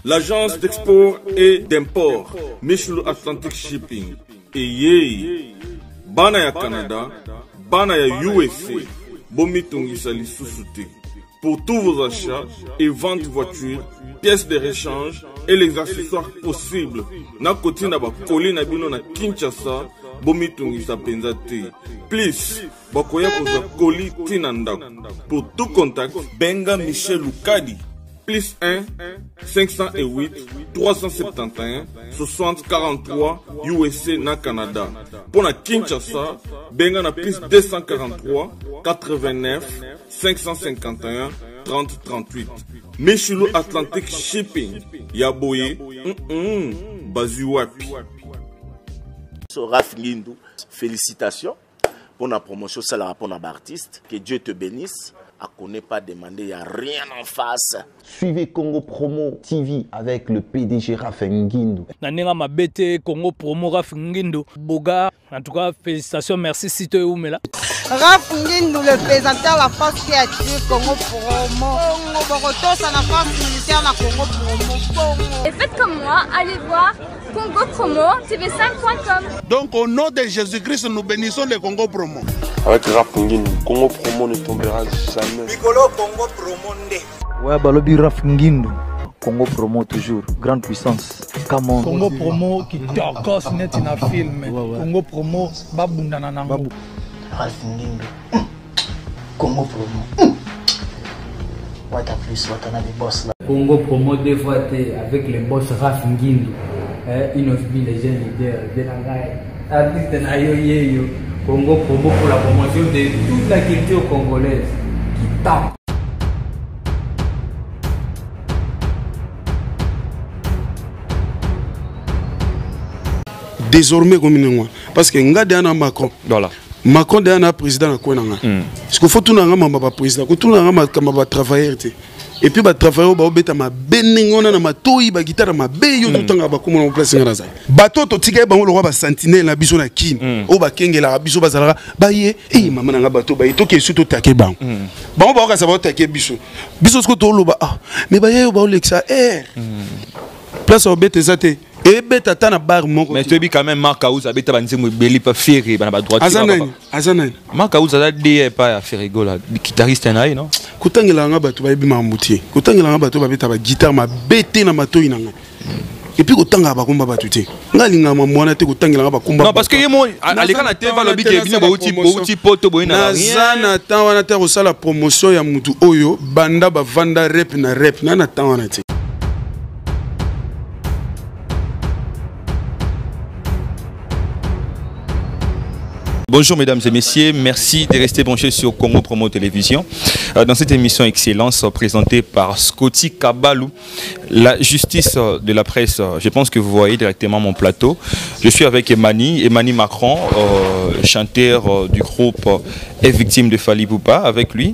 L'agence d'export et d'import Michelu Atlantic Shipping eyei bana ya Canada, bana ya USA bomitungisa lisusu te. Pour tous vos achats et ventes voitures, pièces de rechange et les accessoires possibles, na kotinda ba colis na bino na Kinshasa, bomitungisa penza te. Plus bakoya kozwa colis ti na ndako. Pour tout contact, benga Michel Lukadi plus 1 508 371 60 43 USA na Canada. Pour na Kinshasa, benga na plus 243 89 551 30 38. Michulu Atlantic Shipping ya boye bazwi wapi? So Raf Ngindu, félicitations pour la promotion salaka pour na artiste. Que Dieu te bénisse. A connaît pas demander, y a rien en face. Suivez Congo Promo TV avec le PDG Raph Ngindu. Na ndenge mabe te Congo Promo Raph Ngindu Boga, en tout cas félicitations, merci site oumela. Raph Ngindu le présentateur la force qui attire Congo Promo. Congo Bokotosa la force militaire na Congo Promo. Congo. Et faites comme moi, allez voir Congo Promo TV5.com. Donc au nom de Jésus-Christ, nous bénissons le Congo Promo. Avec Raph Ngindu, Congo Promo ne tombera jamais. Mikolo Congo Promo nde. Ouais, balobi Raph Ngindu. Congo Promo toujours, grande puissance. Come on. Congo Promo qui tokos net na film. Ouais, ouais. Congo Promo babundana nango. Babu. Ralph Ngindu. Congo Promo. Wata plus, wata na des boss là. Congo Promo deux fois T avec les boss Raph Ngindu. Eh, Inosbi, les jeunes leaders, de la ngai. Artiste na yo yeyo. Congo Promo pour la promotion de toute la culture congolaise. Qui tape. Désormais comme moi parce que nga deya na Macron. Voilà. Macron deya na président na kwe na nga. Parce que faut tuna nga mamba ba président, ko tuna nga makambo ba travailleur te. Et puis ba travailleur ba obeta mabe ndenge wana na matoyi ba guitare mabe yo totanga ba komona place nga nazali. Bato to tika bango lokwa ba sentinelle na biso na Kin. O ba kengelaka biso bazalaka ba ye eh mama na nga bato ba ye toke su to take bango. Bango ba okasa ba take biso. Biso siko to loba ah mais ba ye ba olekisa air. Place obeta eza te. Ebeta ata na bar moko. Mais toyebi quand même Marc House abeta ba nzembo ebele pa Ferré ba na ba droite. Aza nani? Aza nani? Marc House aza DA pa ya Ferré Gola, guitariste na ye non? Kotangela nga bato bayebi makambo te. Kotangela nga bato babeta ba guitare mabete na matoyi na nga. Et puis kotanga bakomba bato te. Nga linga mwana te kotangela nga bakomba. Non parce que ye mo aleka na TV alobi ke bino bauti bauti poto boye na rien. Naza na temps wana te kosala promotion ya mutu oyo banda bavanda rep na rep na na temps wana te. Bonjour mesdames et messieurs, merci de rester branchés sur Congo Promo Télévision. Dans cette émission Excellence présentée par Scotty Kabalou, la justice de la presse, je pense que vous voyez directement mon plateau. Je suis avec Emani, Emani Macron, chanteur du groupe est victime de Fally Ipupa. Avec lui,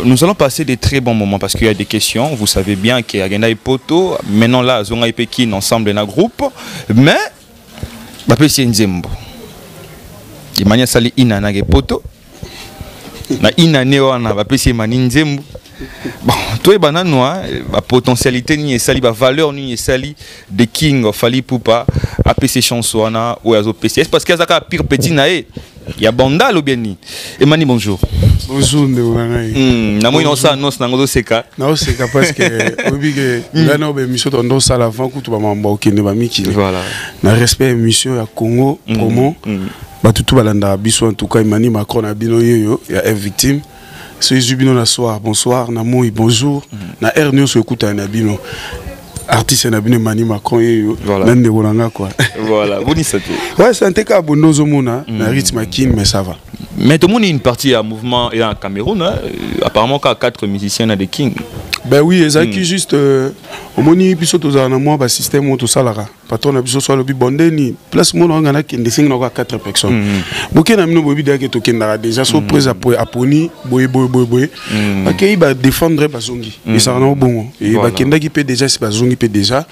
nous allons passer des très bons moments parce qu'il y a des questions. Vous savez bien qu'il y a Genda Poto, maintenant là, Zonga Pekin ensemble dans le groupe, mais bapesi nzembo. Emani asali ina na poto. Na ina ne wana bapesi Emani nzembo. Bon, toi banano hein, ba potentialité ni esali ba valeur ni esali de King Fally Ipupa apesi chance wana ou azo pesi. Est-ce parce qu'il y a pire petit na ye? Il y a Bandal ou bien ni? Emani bonjour. Bonjour ndeko na ngai. Na moi non ça annonce na ngozo seka. Na seka parce que obi ke nga na obe mission to ndo sala avant kutu ba mamba okende ba mikili. Voilà. Na respect émission ya Congo Promo. Ba tutu balanda biso en tout cas Emani Macron na bino yoyo ya F victime. So ezwi bino na soir, bonsoir, na moi bonjour, na air nyonso ekuta na bino. Artiste na bino Emani Macron yeyo, Voilà. na ndeko na nga quoi. Voilà, boni santé. Ouais, santé ka bondo mona na rythme kin mais ça va. Mais tout le monde une partie à mouvement et en Cameroun hein, apparemment qu'à 4 musiciens na des King. Ben oui, ezaki juste omoni biso tozala na mwa ba système oyo tosalaka. Patron na biso so alobi bondeni place mona nga na kende sengi na kwa 4 personnes. Boke na bino boyebi deyake tokendaka déjà so prise aponi boye boye boye boye. Bakei ba défendre bazongi. Ezalaka na bongo. Et Voilà. bakendaki pe déjà si bazongi pe déjà.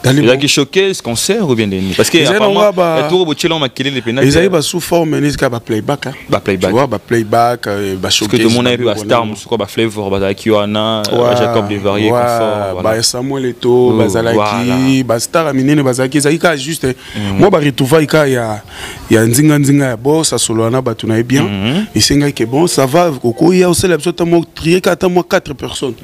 Ezalaki showcase, concert ou bien nini? Parce que apparemment tour botiela makelele pena. Ezali ba sous forme neti kaka ba playback, hein. Ba playback. Tu vois, ba playback, ba showcase. Parce que tomona pe ba star mosusu ba Flavor bazalaki wana, ba Jacob de Varier confort, voilà. Ba Samuel Eto'o bazalaki, ba star ya minene bazalaki, ezalaki kaka juste moi ba retrouvailles kaka ya nzinga nzinga ya boss asolola na bato na ye bien. Esengaki ke bon, ça va, okoya osala biso ata mwa trie kaka ata mwa 4 personnes.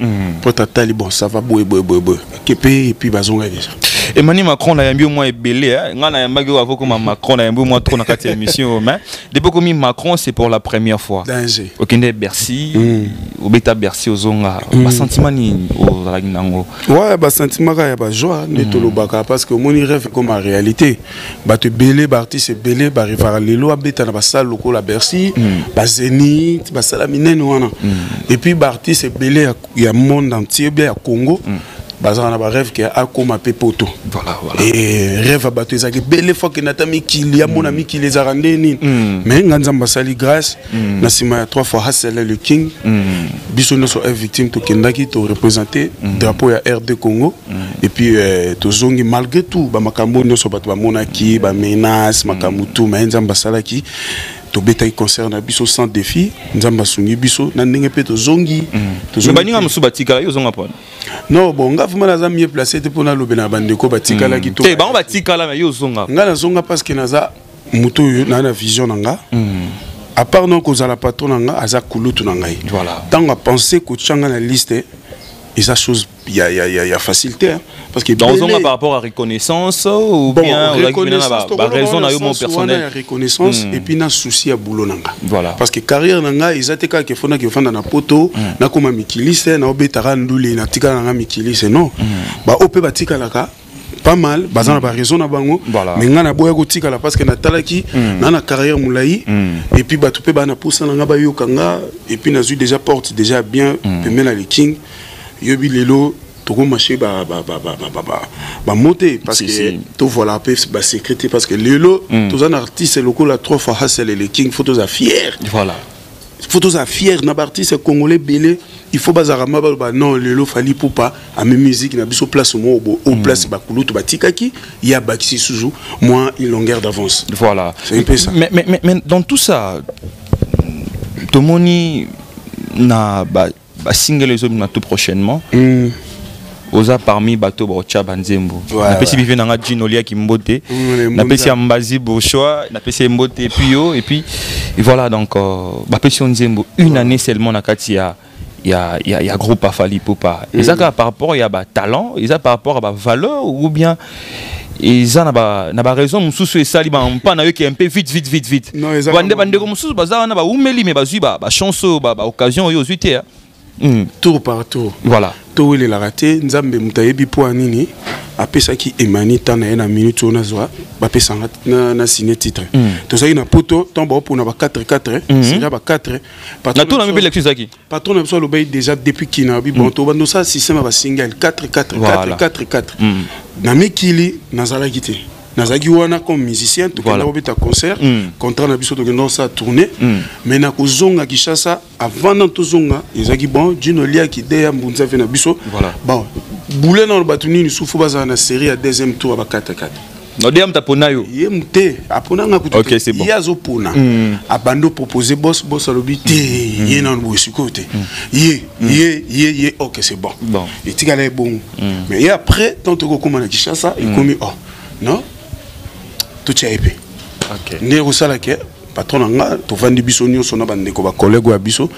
Po tatali bon, ça va boye boye boye boye. Kepe et puis bazonga déjà. Emmanuel Macron nayambi yo mwa ebele, hein. Nga nayambaki oyo avant koma Macron, nayambi yo mwa trop na kati ya émission, mais depuis komi Macron, c'est pour la première fois. Danger. Okende Bercy, obeta Bercy ozonga. Ba sentiment nini ozalaki nango? Ouais, ba sentiment kaka ya ba joie nde tolobaka parce que omoni rêve comme en réalité. Bato ebele, ba artiste ebele, ba rêvaka lelo abeta na ba salle lokola Bercy, ba Zénith, ba salle minene wana. Et puis ba artiste ebele ya monde entier bien ya Congo. Bazala na ba rêve ke akoma pe poto. Voilà, voilà. Et rêve ya bato ezalaki ebele fois ke nata mikili, amona mikili ezalaka nde nini. Mais nga Nzambe asali grâce, na nsima ya 3 fois Hassel le King, biso nyonso est victime, tokendaki to représenter drapeau ya RD Congo. Et puis tozongi malgré tout ba makambo nyonso bato bamonaki, ba menaces, makambo tout, mais Nzambe asalaki tobetaki concert na biso sans défi, Nzambe asungi biso na ndenge pe tozongi. Tozongi Mais baninga mosusu batikala, yo ozonga pona? Non, bon, nga vraiment naza mieux placé te pona lobela na bandeko batikalaki to. Te, bango batikala, mais yo ozonga. Nga nazonga parce que naza moto oyo na na vision na nga. À part non kozala patron na nga, aza kulutu na ngai. Voilà. Tango a pensé kotia nga na liste, eza chose ya facilité, hein. Parce que Donc, belé ozonga par rapport à reconnaissance ou bon, bien reconnaissance, ba tokoloba raison na yo wana mo sens wana personnel. ya reconnaissance et puis na souci ya boulot na nga. Voilà. Parce que carrière na nga eza te kaka ke fona ke fanda na poto, na koma mikiliste, na obetaka ndule, na tikala na nga mikiliste, non. Ba ope batikalaka pas mal, baza na ba raison na bango. Voilà. Mais nga na boya kotikala parce que natalaki, na carrière molayi, et puis bato pe ba na posa na nga ba yoka nga, et puis nazui déjà porte déjà bien, pembeni na le King. Yobi lelo toko marcher ba ba ba ba ba ba ba ba monter parce Si, que si. to voilà pe ba sécurité parce que lelo toza na artiste lokola 3 fois Hassel et le King, faut toza fier. Voilà. Faut toza fier na ba artiste congolais belé, il faut bazara ma ba ba non lelo Fally Ipupa a mes musique na biso place mo bo au place ba kulutu ba tikaki ya bakisi suzu moi une longueur d'avance. Voilà. C'est un peu ça. Mais dans tout ça tomoni na ba ba single ezo na tout prochainement. Oza parmi bato ba otcha banzembo. Ouais, Na pesi ouais. bive nanga Gino Lia Kimbote. Les Na pesi Mbonza. Mbazi Bourgeois, na pesi Mbote et puis yo, et puis, et voilà, donc ba pesi nzembo une année seulement na kati ya groupe Fally Ipupa. Ezaka par rapport ya ba talent, eza par rapport à ba valeur ou bien eza na ba raison mosusu esali ba mpa na yo qui est un peu vite vite vite vite. Non, eza Bande kama- bandeko mosusu baza wana ba umeli mais bazui ba chance ba occasion oyo ozui te, hein. Tour par tour. Voilà. Towelelaka te, Nzambe moto ayebi po ya nini apesaki Emani ntan na ye na minute oyo nazwa, bapesanga na signé titre. Tozalaki na poto ntango baopona ba 4 4, sera ba 4. Patron Na tour na na biso- mibele élection ezalaki. Patron na biso alobaki déjà depuis kina abi bon, tobanda osala système ya basingle 4 4 4 Voilà. 4 4. Na mikili nazalaki te, nazalaki wana comme musicien, tokenda Voilà. kobeta concert, contrat na biso tokenda kosala tournée. Mais na kozonga Kinshasa, avant na tozonga, ezalaki bon Gino Liaki de ya Mbunza ve na biso. Voilà. Bon, bule na bato nini sufu bazala na série ya deuxième tour ya ba 4 4. No de amta pona yo. Ye te apona nga kutu Ok, te. c'est bon. Ye azopona, abandi opropose boss, boss alobi te, ye nano boye sikoyo te, ye ye ye ye, ok, c'est bon. Bon. Etikala ye bongo. Mais ye après tant tokokóma na Kinshasa, ekomi oh non, totia ye mpe. Ok. Nde kosalaka patron na nga, tovandi biso nyonso na bandeko bacollègue ya biso,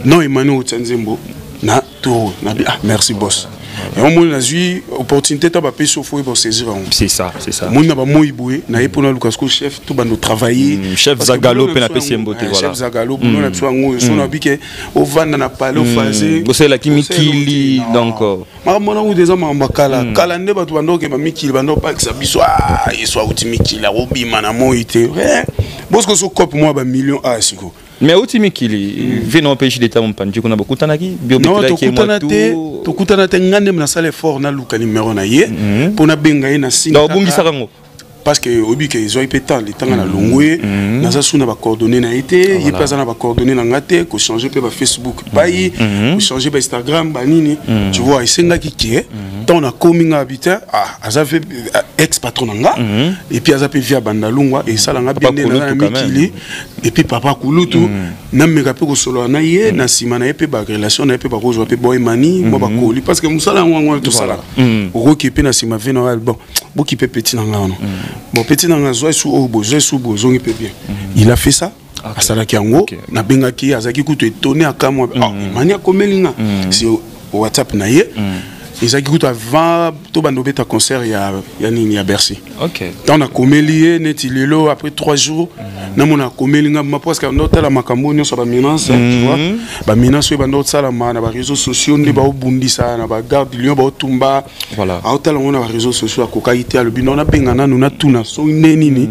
non, Emmanuel otia nzembo na tour na bi, ah merci boss. Yango moni nazwi opportunité ta bapesi, ofo oyeba osaisir yango. C'est ça, c'est ça. Moni na bamoi boye na ye mpona luka siko chef to bando travailler. Chef Parce que Zagalo boulot pe na na biso pesi yango, mbote, eh, voilà. chef Zagalo, boulot na biso yango oyo so na bike ovanda na palais ophase Osalelaki mikili, donc, makambo wana kuta eza makambo ya kala kala nde bato banda okeba mikili, banda opakisa biso, ah, yesu auti mikili akobima na moi te. Eh, bosiko so cope mwa bamillion a siko. Mais auti mikili ve na OPJ d'état mopanzi kuna bokutanaki bio Non, betelaki ye mwa tokutana te. tour. Tokutana te. Nga nde nasala effort naluka numero na ye mpo nabenga ye na signe. Donc obungisaka yango? Parce que oyebi ke ezwaki mpe temps letanga na longwe, naza su na bacoordonné na ye te, ye mpe aza na bacoordonné na nga te. Kochange mpe bafacebook pai, kochange bainstagram, banini, tu vois. Esengaki ke ntango nakomi nga abi te, ah, aza ve ex patron na nga, et puis aza mpe via Bandalungwa, esalanga bien nde naza na mikili, et puis papa kulutu, nameka mpe kosolola na ye na nsima na ye mpe barelation na ye mpe bakozwa mpe boyemani mwa bakoli, parce que mosala yango yango wana tosalaka. Okoki mpe na nsima ve na bon, bokipe petit na nga wana, bon, petit na nga zwa esu oyo boye, zwa esu boye, ozongi mpe bien. Il a fait ça, asalaki yango. Nabengaki ye, azalaki kutu étonné, akamwa: "Ah, Emani akomeli nga si WhatsApp na ye." Ezalaki kutu avant tobanda obeta concert ya nini, ya Bercy. Ntango nakomeli ye neti lelo, après 3 jours namona akomeli nga ma, parce que ando otala makambo nyonso ya bamenace, tu vois, bamenace oyo banda osalama na baréseaux sociaux, nde baobundisa na bagarde lion, baotumba. Aotala yango na baréseaux sociaux, akokaki te. Alobi: "No, nabenga nanu, natuna soki nde nini.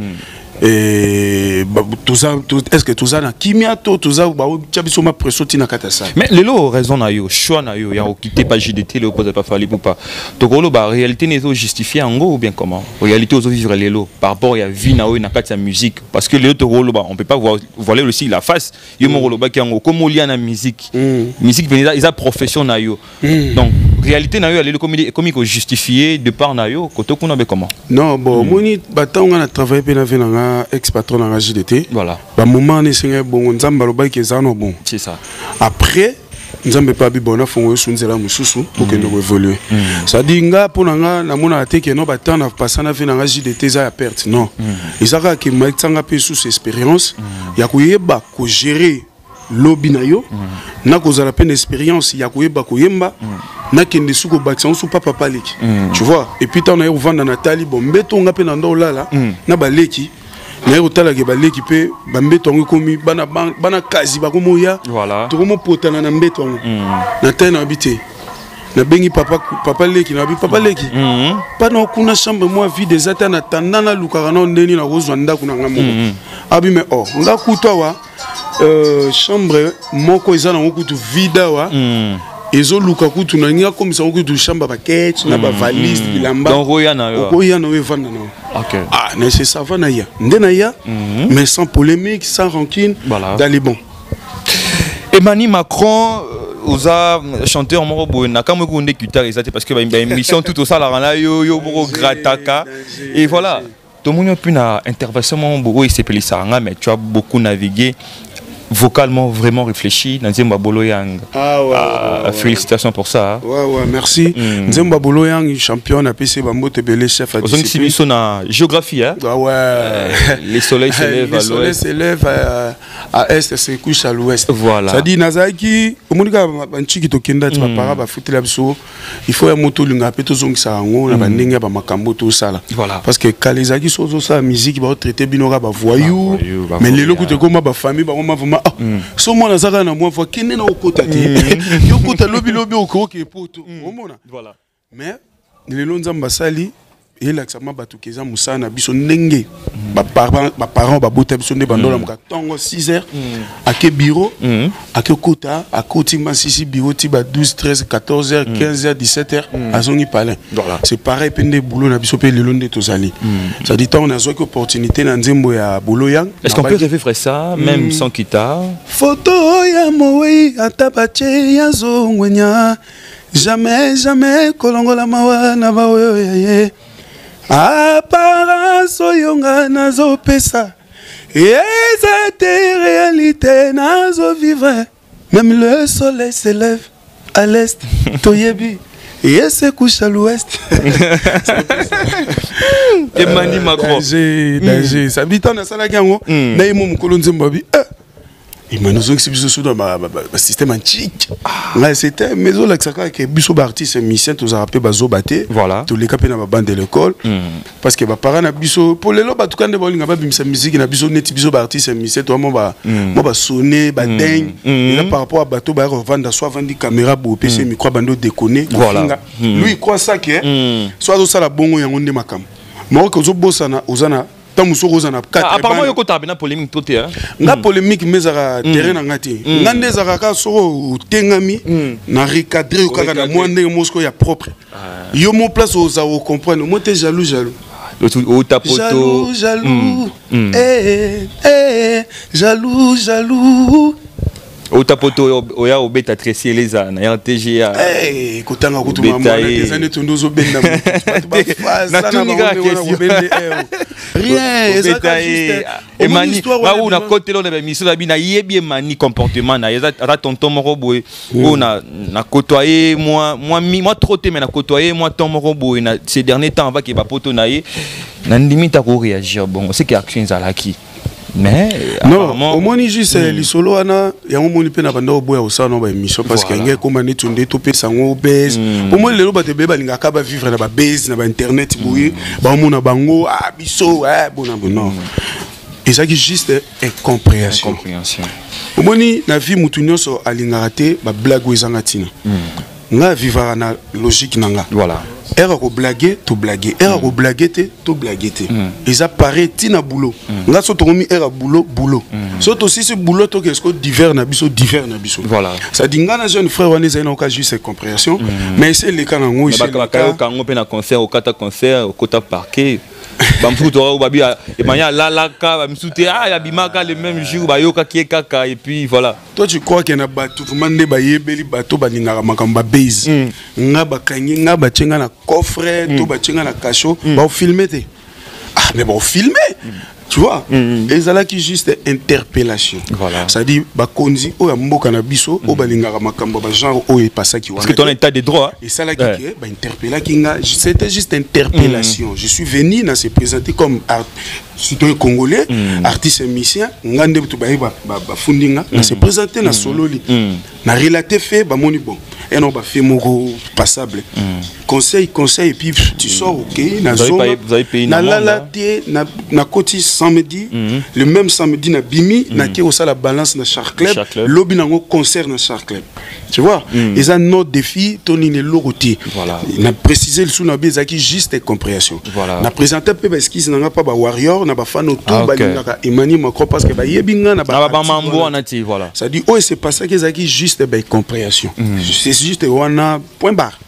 Toza est ce que toza na kimia to toza baotya biso ma pression ntina kati ya sale?" Mais lelo, raison na yo, choix na yo ya okite pa JDT, lelo poza pa Fally Ipupa, tokoloba réalité ne ezojustifier yango ou bien comment? Réalité ozovivre lelo par rapport ya vie na oyo na kati ya musique, parce que lelo tokoloba, on peut pas voiler aussi la face. Yo moko olobaki yango, okoma olia na musique. Musique mpenza eza profession na yo. Donc réalité na yo ya lelo ekomi kojustifier départ na yo koto kuna be comment? Non, bon, omoni, batango nga na travaille mpe na ve na nga ex patron na nga JDT, bamoment wana esengaki bongo. Nzambe alobaki eza no bon. C'est ça. Après Nzambe mpe abi bon, nafongo yo su nzela mosusu, okende koévolue. C'est-à-dire nga, mpo na nga, namonaka te ke no batemps na pasa na ve na nga JDT eza ya perte. Non, eza kaka ke matisanga mpe susu expérience ya koyeba kogérer lobi na yo, na kozala mpe na expérience ya koyeba koyemba, nakende su kobakisa ngo su pa papa leki, tu vois. Et puis ntango naye kovanda, natali bon, mbeto nga mpe na ndo olala na baleki, naye kotalaka baleki mpe bambeto yango ekomi bana, bana kazi bakomi oya, tokomopotana na mbeto yango. Natali, nayebi te, nabengi papa, papa leki, nabi: "Papa leki, mpana kuna chambre mwa vide eza te? Na tanda nalukaka nao ndeni nakozwa ndako na nga moko." Abi: "Mais or nga kutu awa, chambre moko eza nango kutu vide awa, ezoluka kutu nalingi akomisa ngo kutu chambre, baketch na bavalise, bilamba." Donc oya na yo. Okoya na yo, evanda na yo. Ah, mais c'est ça va, na ya nde na ya, mais sans polémique, sans rancune. D'aller bon. Emani Macron, oza chanteur moko boye, na kamwe kuku nde guitare eza te, parce que baémission tout osalaka na yo, yo moko grataka. Et voilà, tomoni mpe na intervention moko boye oyo esepelisaka nga, mais tu as beaucoup navigué vocalement, vraiment réfléchi na nzembo ya Bolo Yang. Ah, ouais, ouais. Félicitations pour ça. Ouais, merci. Nzembo ya Bolo Yang, champion, apesi bambote ebele, chef à Ozongisi biso na géographie, hein? Ah ouais. Les soleils se lèvent Le à soleil l'ouest. Se lève à est, se couche à l'ouest. C'est-à-dire nazalaki, omoni kaka bantiki tokenda ti bapara bafutela biso, il faut ya moto olingaka mpe tozongisa yango na bandenge ya bamakambo tosala. Parce que kala ezalaki so ozosala musique, baotraite bino kaka bavoyou. Bavoyou, Mais lelo bavoyou. kutu ekoma bafamille bakoma vraiment: "Ah, so mwana aza kaka na mwa voi, kende na okota te, yo kota lobilobi okoki epoto omona." Mais lelo Nzambe asali elakisama bato ke eza mosala na biso, ndenge baparent babota biso nde bandolamuka ntongo 6 heures, ake bureau, ake kota, akoti masisi bureau ti ba 12, 13, 14 heures, 15 heures, 17 heures, azongi palin. C'est pareil mpe nde boulot na biso mpe lelo nde tozali. C'est-à-dire ntango nazwaki opportunité na nzembo ya Bolo Yang. Est-ce qu'on peut revivre ça même sans guitare? Foto ya mowei ata batie ya zongwenya, jamais jamais kolongola mawa na baoyo ya ye. Apparence oyo nga nazopesa eza te réalité nazovivre. Même le soleil se lève à l'est, toyebi et se couche à l'ouest. Emani Macron. Danger, danger. Sabi ntango nasalaki yango na ye mo mokolo nzembo, abi emani ozongisi biso so na basystème antique. Ngai c'était, mais ezolakisa kaka ke biso baartiste musicien tozalaka mpe bazoba te. Toleka mpe na babande de l'école, parce que baparent na biso, po lelo bato ka nde baolinga babimisa musique na biso neti biso baartiste musicien toa mwa basone badingue. Eza par rapport à bato baya kovanda, so avandi caméra boye, opesi micro, abandi odéconner, kofinga. Lui, il croit ça ke so azosala bongo, yango nde makambo maoke. Ozobosana oza na ntango mosuku oza na Ah, apparemment yo kotaka bena polémique to te, hein? Nga polémique me ezalaka terrain na nga te. Nga nde ezalaka kaka soko otengami na recadre yo kaka na mwa ndenge moko ya propre, yo mo place oza ocomprendre mo te, jaloux jaloux. Outa poto. Jaloux, jaloux. Eh, eh, jaloux, jaloux. Outa poto oya obeta Tracy Eleza na RTGA. Eh, kotanga kutu mama na eza neti nde ozobenda moto. Bato bafaza na Natuni bango kaka ndenge wana question. kobende, eh, oh. Rien, ezalaka Obeta ye. juste, omoni Emani, histoire wana bawu na ebima- kotelo na bamiso na bino nayebi Emani comportement na ye eza ata tonton moko boye oyo na na côtoyé moi moi mi moi trop te mais na côtoyé moi temps moko boye na ces derniers temps avant ke bapoto na ye na ndimi ta ko réagir bongo c'est que action ezalaki mais non apparemment omoni juste lisolo wana yango omoni mpe na banda oboya kosala na baémission parce que Voilà. yango ekóma neti nde topesa yango base. Omoni lelo bato ebele balingaka bavivre na babase na bainternet boye, baomona bango, ah, biso eh, bona bo. Non, ezalaki juste incompréhension. Incompréhension. Omoni, na vie, motu nyonso alingaka te bablague oyo ezanga ntina. Nga avivaka na logique na nga. Voilà. Ere ya koblague, toblague. Ere ya koblague te, toblague te. Eza pareil ntina boulot. Nga so tokomi ere ya boulot, boulot. So tosisi boulot, toke siko divers na biso, divers na biso. Voilà. C'est-à-dire nga na jeune frère wana ezali naoka juste incompréhension, mais ese eleka nango, ese eleka. Bakayoka yango mpe na concert, okata concert, okota parquet, bamosusu toka babi Emani alalaka, bamisusu te, ah, abimaka le même jour, bayokaki ye kaka et puis voilà. Toi, tu crois ke na bato vraiment nde bayebeli, bato balingaka makambo babase. Nga bakangi nga, batie nga na coffre to batie nga na cachot, baofilme te. Ah, mais baofilme, tu vois, ezalaki juste interpellation. Voilà. C'est-à-dire bakonzi oyo ya mboka na biso oyo balingaka makambo ya bagenre oyo epasaki. Parce que ton état de droit esalaki ke bainterpellaki nga. C'était juste interpellation. Je suis venu na se présenter comme citoyen congolais, artiste musicien. Nga nde bato baye bafundi nga, na se présenter, na sololi, na relater fait. Bamoni bon eno bafe moko passable, conseil, conseil, et puis tu sors, ok. Vous avez vous avez payé une amende, Nalala hein? te. Nakoti samedi, le même samedi nabimi, nake kosala balance na Char Club. Char Club. Lobi nango concert na Char Club, tu vois. Eza no défi to nini, eloko te. Voilà. Na préciser lisusu na bi ezalaki juste compréhension. Voilà. Na présente mpe baexcuse na nga mpa bawarrior na bafano to Ah, ok. balingaka Emani Macron, parce que bayebi nga na na bamambo wana ti voilà. C'est-à-dire oyo se passaki ezalaki juste bacompréhension, c'est juste wana, point barre.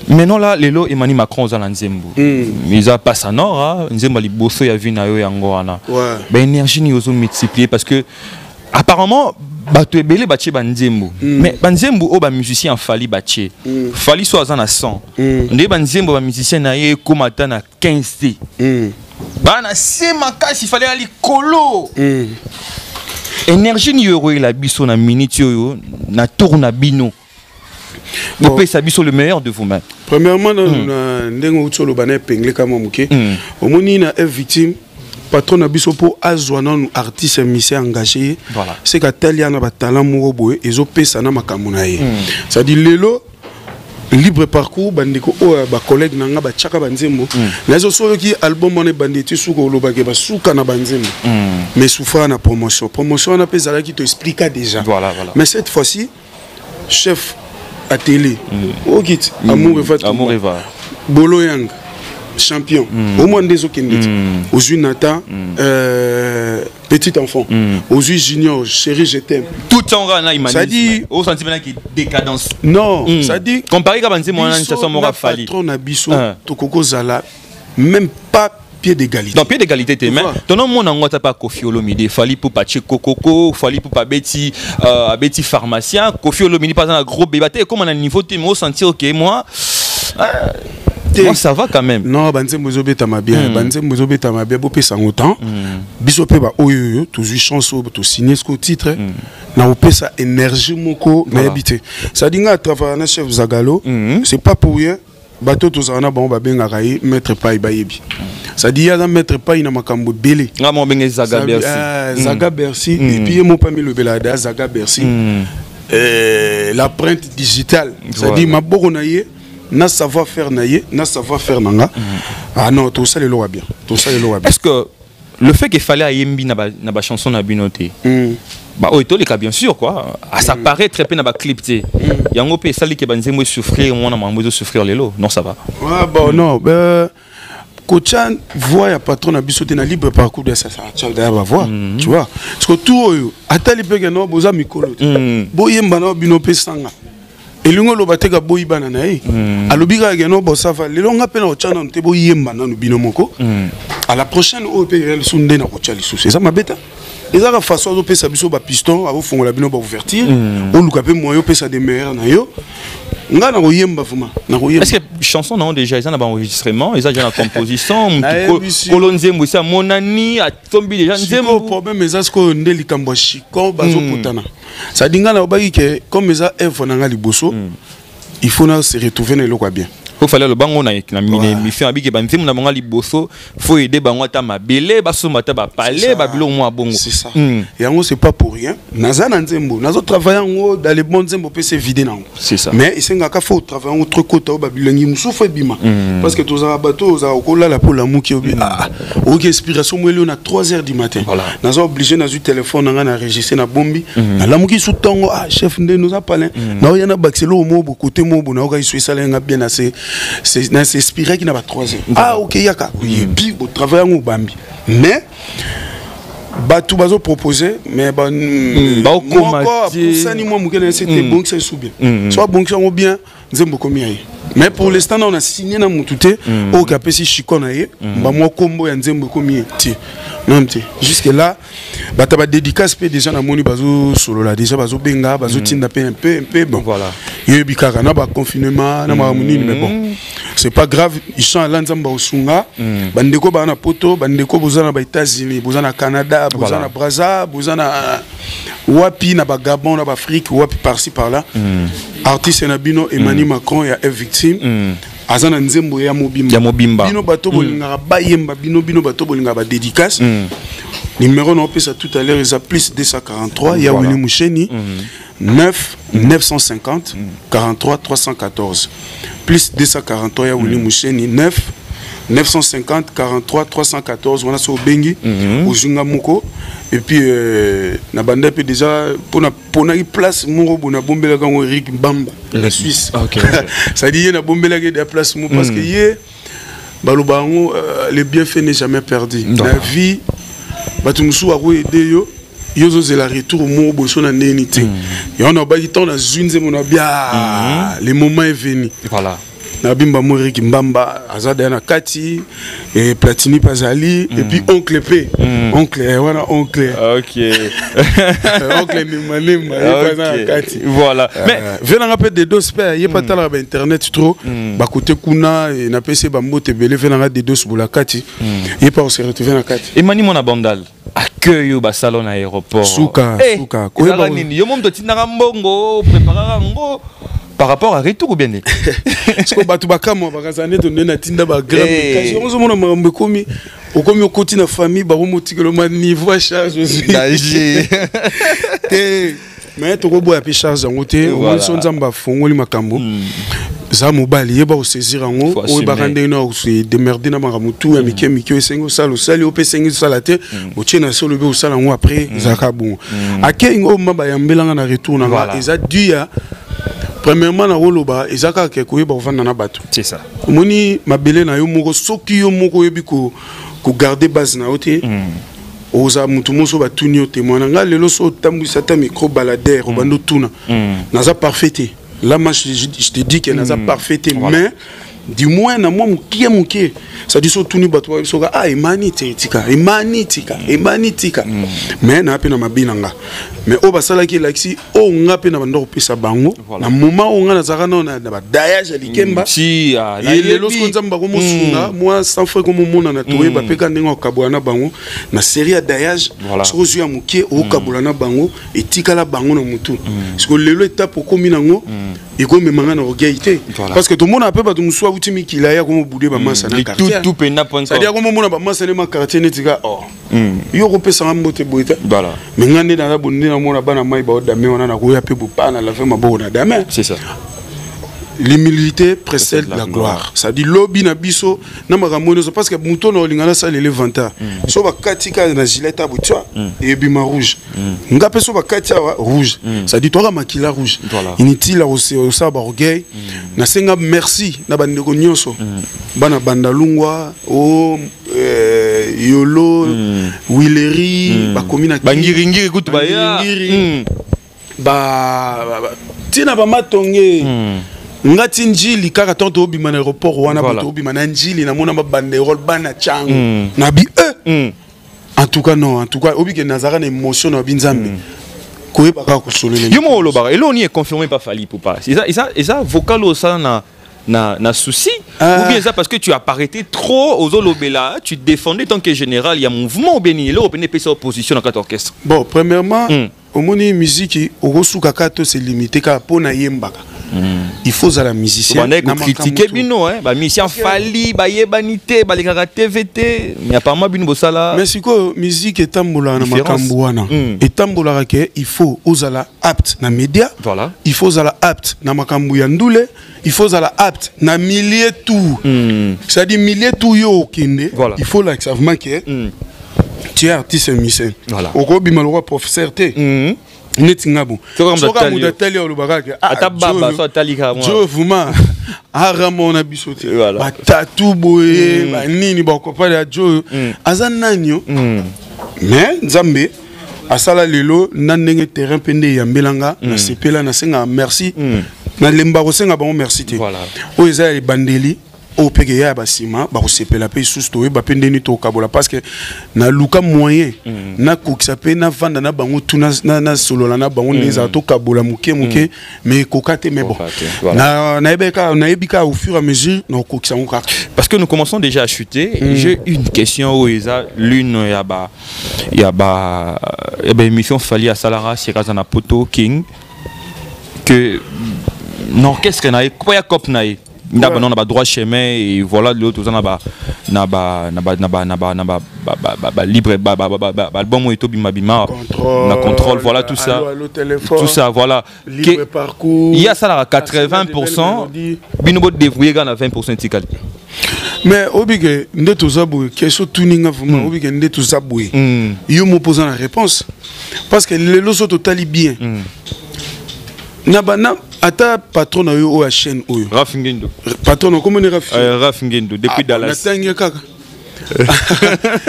Maintenant là, lelo Emani Macron oza na nzembo eza pasa nord, ah, nzembo ya liboso ya vi na yo yango wana. Baénergie nini ozomultiplier? Parce que apparemment bato ebele batie banzembo, mais banzembo oyo bamusicien Fally batie, Fally so aza na 100 nde banzembo bamusicien na ye ekóma ata na 15 te. Baa na se makasi, Fally ya likolo. Énergie nini oyo ekoyela biso na minute oyo na tour na bino bopesa biso le meilleur de vous-même? Premièrement, na ndenge outi oloba na epingle kama moke, omoni na F Victime, patron na biso mpo azwa nanu artiste musicien engagé ye, seke atali ya na batalent moko boye ezopesa na makambo na ye. C'est-à-dire lelo libre parcours, bandeko oyo ya bacollègue na nga batiaka banzembo nayezo. So oyoki album wana ebandi ete suka, olobaki basuka na banzembo, mais souffra na promotion. Promotion wana mpe ezalaki, toexplika déjà. Voilà. Mais cette fois-ci, chef atelier okiti Amour Eva Tumba. Amour Eva. Bolo Yang champion, au moins nde ezokende ti ozwi Nata, petit enfant, ozwi Junior, chéri je t'aime. Tout en na humanisme. C'est-à-dire- au sentiment qui décadence. Non, c'est-à-dire comparé ka banzembo wana biso chanson moko na ya Fally. patron na biso Ah. tokoki kozala même pas pied d'égalité. Dans pied d'égalité te, mais tono mona ngo ata pa Koffi Olomide, Fally pour pache kokoko, Fally pour abeti abeti pharmacien, Koffi Olomide pas un gros bébé te comme on a niveau te, mais au sentir OK, moi moi ça va quand même. Non, banzembo ezobetama bien. Banzembo ezobetama bien, bopesa yango temps. Biso mpe baoyo oyo tozwi chance oyo tosigne siko titre na kopesa énergie moko, nayebi te. C'est-à-dire nga atravailla na chef Zagalo, c'est pas pour rien. Bato tozala na bango babengaka ye maître pai, bayebi. C'est-à-dire ye aza maître pai na makambo ebele. Nga mo benge Zaga Bercy. Zaga Bercy. Et puis ye mo pami lobela da Zaga Bercy. L'empreinte digitale, c'est-à-dire maboko na ye na savoir faire na ye na savoir faire na nga. Ah non, tosala eloko ya bien, tosala eloko ya bien. Est-ce que le fait qu'il fallait ayembi na ba chanson na bino te, ba oyo toleka bien sûr quoi, ah, ça paraît très peu na ba clip te, yango mpe esali ke banzembo esouffrir, mwana mambo ezosouffrir lelo? Non, ça va? Ouais, bon, non, kotia voix ya patron na biso te na libre parcours de ça, ça d'ailleurs bavoix, tu vois, parce que tout oyo atali mpe ke no boza mikolo te, boyemba na bino mpe sanga. Elingi oloba te kaboyi bana na ye. Alobi kaka ke no, bon, ça va, lelo nga mpe na kotya nanu te, boyemba nanu bino moko. À la prochaine oyo mpe eya lisusu nde na kotya lisusu. Eza mabe te, eza kaka façon azopesa biso bapiston, azofongola bino baouverture, oluka mpe moyen opesa de meilleur na yo. Nga na koyemba, vraiment na koyemba. Est-ce que chanson na déjà eza na baenregistrement, eza déjà na composition, mutu Nayebisi. Kolo nzembo esi amonani, atombi déjà Sikoyo nzembo? Problème eza sikoyo nde likambo ya chicon bazopotana. C'est-à-dire nga nalobaki ke comme eza œuvre na nga liboso, il faut na se retrouver na eloko ya bien. Po Fally aloba ngo na émission, abiki banzembo na bango ya liboso, faut aider bango, ata mabele basomba, ata bapale, babiloko mwa bongo. C'est ça. Yango, c'est pas pour rien naza na nzembo, nazotravaille yango dans les bons nzembo mpe se vide nango. C'est ça. Mais esengaka faut travaille yango trop, kota oyo babilengi mosusu faut ebima, parce que tozalaka bato ozalaka kolala mpo olamuki, obi ah, oyoki inspiration mo elio na 3 heures du matin. Naza obligé, nazwi téléphone na ngai, na enregistré, na bombi. Nalamuki su ntongo, ah, chef nde noza palin, naoya na bakisa eloko moko bo kote moko bo nayoka lisu esala nga bien, na s'inspiraki na ba 3 heures. Ah, ok, yaka oyebi botravaille yango, obambi. Mais bato bazopropose, mais Baokoma moko te. apusani mwa moke na ye se te. Bongisa esu bien. So abongisa yango bien, nzembo ekomi ya ye. Mais pour l'instant na on a signé na motu te oyo ke apesi chicon na ye bamwa kombo ya nzembo ekomi ye te, nanu te. Jusque là bato ya badédicace mpe déjà namoni bazosolola déjà, bazobenga, bazotinda mpe un peu un peu. Bon, voilà, yoyebi kaka na baconfinement na makambo nini, mais bon, c'est pas grave, inchallah Nzambe akosunga. Bandeko baa na Poto, bandeko boza na baÉtats-Unis, boza na Canada, boza na Braza, boza na wapi, na bagabon, na baAfrique, wapi, par-ci par-là, artiste na bino Emani Macron ya F Victime aza na nzembo ya mobimba. Ya mobimba. Bino bato bolingaka bayemba bino, bino bato bolingaka badédicace, numéro na opesa tout à l'heure eza plus 243 ya Willy Musheni, 9 950 43 314. Plus 243 ya Willy Musheni, 9 950 43 314. Wana so obengi, ozwi nga moko. Et puis na banda mpe déjà mpona ponaki place moko boye, nabombelaka yango Eric Mbamba na Suisse. C'est-à-dire ye nabombelaki de place moko, parce que ye baloba yango, le bienfait n'est jamais perdu na vie. Bato mosusu bakoaider yo, yo ozozela retour moko boye so na ndeni te. Yango nabaki ntango nazwi nzembo na bia, le moment est venu. Nabimba mo Erik Mbamba aza daya na kati e Platini mpe azali, et puis oncle mpe, oncle wana, oncle oncle Nemanemba, ye mpe aza na kati. Mais ve nanga mpe Dedos mpe, ye mpe atalaka bainternet trop, bakote kuna napesi ye bambote ebele. Ve nanga Dedos bola kati, ye mpe akose retrouve na kati. Emani mwana Bandal, accueil oyo basala na aéroport. Suka, Eh, suka. ezalaka nini? Yo mo moto otindaka mbongo, préparaka yango par rapport à retour ou bien nini? Siko bato bakamwa, bakazala nde tonde natinda bagrand. Eh. Kasi yango ozomona makambo ekomi, okomi okoti na famille, bakomotikelo ma niveau ya charge ozwi Danger. te. Mais tokoboya mpe charge yango te. Omoni so Nzambe afongoli makambo, za mobali, yeba kosaisir yango. Faut assumer. Oyebaka ndenge na kose démerder na makambo tu ya mike mike oyo esengi osala, osali. Oyo mpe esengi osala te, otie na se, olobi osala yango après. Ezalaka bongo. Akei oyo ma bayambelanga na retour na nga eza dû ya premièrement nakoloba eza kaka ke koyeba kovanda na bato. C'est ça. Omoni mabele na yo moko, soki yo moko oyebi kogarder base na yo te, oza motu moso batuni yo témoin na ngai. Lelo so otambwisa ata micro baladeur, obandi otuna, naza parfait te. Là moi je te dis que naza parfait te, mais du moins na mwa mokie mokie. C'est-à-dire so otuni bato bayebi soka, ah, Emani te, tika Emani, tika Emani, tika. Mais naa mpe na mabe na nga, mais oyo basalaki elakisi oyo nga mpe na banda kopesa bango na moment oyo nga nazalaka nao na badayage ya likemba. Si, ah, Ye lelo nayebi. siko Nzambe bakomosunga mwa sans frais komomonana, toyeba mpe ka ndenge okabola na bango na série ya dayage. Soki ozwi ya mokie, okokabola na bango, etikala bango na motu. Siko lelo etape okomi nango, ekomema nga na orgueil te, parce que tomona mpe bato mosusu awuti mikili, aya komobude bamasa na quartier. Litutu pena point. C'est-à-dire akomomona bamasa nde ma quartier neti ka oh, yo okopesanga mbote boye te. Mais nga nde naza boye, nde namona bana mai baodame wana, nakoya mpe bopa na lave maboko na dame. C'est ça. L'humilité précède la gloire. C'est-à-dire lobi na biso na makambo nyonso, parce que moto na olinga nasalela vanta, so bakati kaka na gilet abo tia ebima rouge, nga mpe so bakati awa rouge, c'est-à-dire toaka makila rouge. Inutile osala baorgueil. Nasenga merci na bandeko nyonso, bana Bandalungwa o Yolo, Wileri, bakomi na Bangiringiri kutu baya. Bangiringiri. Ba Ntina bamatonge. Nga ti Njili kaka, ntango toobima na aéroport wana, Voilà. toobima na Njili, namona babanderole bana Tshangu. Nabi e, en tout cas non, en tout cas obike nazalaka na émotion na bi Nzambe koyeba kaka kosolola. Yo moko olobaka eloko nini econfirme pas Fally Ipupa? Eza vocal oyo osala na souci Ah. ou bien eza parce que tu apparaissais trop, ozolobela, tu défendais tant que général ya mouvement, ou bien nini eloko pene epesa opposition na kati ya orchestre? Bon, premièrement, omoni, musique okosuka kaka to se limité kaka mpo nayembaka. Il faut ozala musicien. Obandaki na kocritiquer makambo. bino, hein, bamusicien Fally bayebani te, balekaka TV te, mais apparemment bino bosala Mais sikoyo musique etambolaka na différence. makambo wana. Etambolaka ke il faut ozala apte na média, il faut ozala apte na makambo ya ndule, il faut ozala apte na milieu tout, c'est-à-dire milieu tout yo okende. Il faut lakisa vraiment ke tu es artiste musicien. Okobima lokwa professeur te neti nga bo. Soki soki atali moto yo. atali olobaka ke Ata baba, so atali kaka mwa. jo vraiment aramona biso te, batatu boye, banini bakopale ya jo aza nani yo. Mais Nzambe asala lelo na ndenge terrain mpe nde eyambelanga, nasepela, nasengaka merci, nalemba kosenga bango merci te. Oyo eza ya ebandeli, oyo mpe ke ya ya basima bakosepela mpe lisusu, toyeba mpe ndeni tokabola, parce que naluka moyen nakokisa mpe navanda na bango tu, nasolola na bango nde ezala tokabola moke moke, mais ekoka te, mais bon, nayebi kaka au fur et à mesure nakokokisa yango kaka. Parce que nous commençons déjà à chuter. J'ai une question où eza l'une ya ba émission Fally asalaka sikaza na Poto King que na orchestre na ye kwa ya cop na ye nda ba na ba droit chemin et voilà, l'autre na ba na ba na ba na ba na ba na ba ba ba ba ba libre ba ba ba ba ba album oyo bima bima na contrôle, voilà, tout ça. Allô, allô, téléphone. Tout ça, voilà. Libre parcours. Il y a ça là 80%, bino bo débrouiller na 20% tikali. Mais obike nde toza boye, question tuninga vraiment, obike nde toza boye, yo mopoza na réponse, parce que lelo so totali bien na bana, ata patron na yo oyo ya chaîne oyo. Raf Ngindo. Patron okomoni Raf. Raf Ngindo depuis Dallas. Natangi kaka,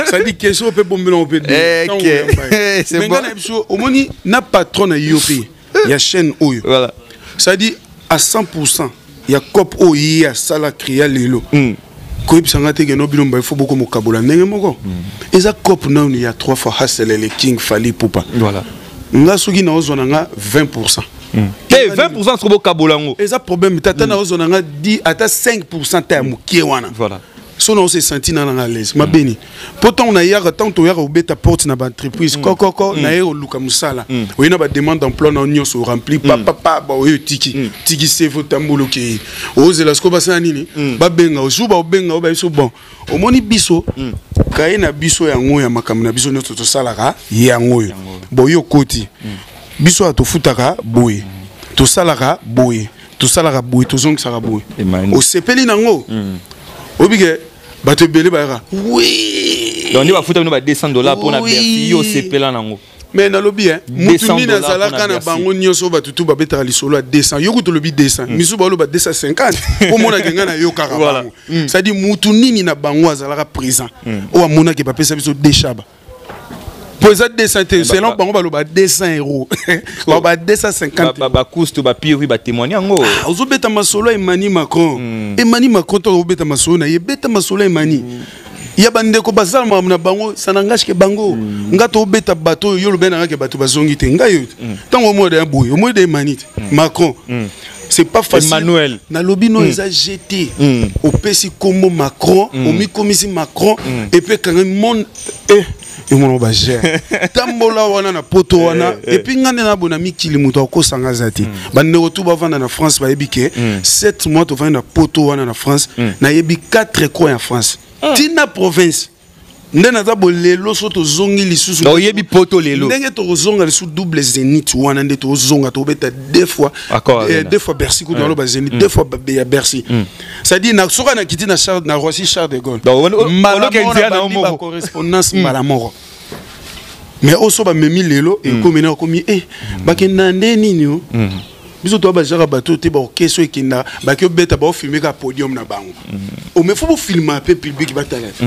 c'est-à-dire question mpe bombela mpe. C'est mais bon. nga na biso omoni na patron na yo mpe ya chaîne oyo, c'est-à-dire à 100% ya cop oyo ye asala créa lelo, koyebisanga te keno bino mba ifo boko mokabola ndenge moko. Eza cop nanu ya trois fois haselele King Fally Ipupa. Nga soki naozwa na nga 20%. Te, 20% soko bokabola yango. Eza problème te, ata naozwa na nga 10, ata 5% te ya mokie wana. So na ose senti na nanga l'aise mabeni, mpo ntango nayaka, ntango toyaka kobeta porte na baentreprise kokoko, naye koluka mosala, oye na bademande d'emploi na nyonso, orempli papapa, oyo otiki tiki CV, otambola, okei, ozela sikoyo basala nini, babenga ozu, baobenga oyo babiso. Bon, omoni biso kaye na biso yango ya makambo na biso nyonso tosalaka yango oyo. Bon, yo okoti biso ya tofutaka boye, tosalaka boye, tosalaka boye, tozongisaka boye, osepeli nango, obike bato ebele bayaka oui. Donc nde bafuta bino ba 200 $ mpona Oui. Bercy, yo osepela nango? Mais nalobi hein, mutu 200 nini dollars azalaka mpona na Bercy. bango nyonso oyo bato tu babetaka lisolo ya 200, yo kutu olobi 200, misu baloba 250, mpo monake ngai nayokaka bango. C'est-à-dire mutu nini na bango azalaka présent oyo amonaki bapesa biso 2 shaba mpo eza 200 te? Selon bango baloba 200 euros, baloba 250. Bakuste bapiri batémoigne yango. Ah, ozobeta masolo ya Emani Macron, Emani Macron to obeta masolo na ye, beta masolo ya Emani ya bandeko bazala makambo na bango, ça n'engage ke bango. Nga tobeta bato oyo yo olobi nanga ke bato bazongi te. Ngai oyo ntango omoi ya boye, omoi de Emani te, Macron, c'est pas facile. Emmanuel. Nalobi no, eza gt opesi kombo Macron, omikomisi Macron et puis ekangami monde e emona bagere tambola wana na Poto wana. Et puis nga nde nabona mikili, moto akosanga aza te. Bandeko tu bavanda na France bayebi ke 7 mois tovandi na Poto wana na France, nayebi 4 coin ya France, ntina province nde naza bolelo. So tozongi lisusu Donc, oyebi Poto lelo. Ndenge tokozonga lisusu double Zénith wana, nde tozonga tobeta deux fois. Accord Arena. Deux fois Bercy kutu, naloba Zénith deux fois ya Bercy, c'est-à-dire na soki nakiti na Charles, na Roissy Charles de Gaulle, mbala oloke moko nzela na nabandi yo moko. bacorrespondance mbala moko. Mais oyo so bamemi lelo ekomi na okomi e bakenda nde nini o biso toa bajaka bato te, baorchestre ekenda baki obeta, baofilme kaka podium na bango. Ome fo bofilma mpe public batala te.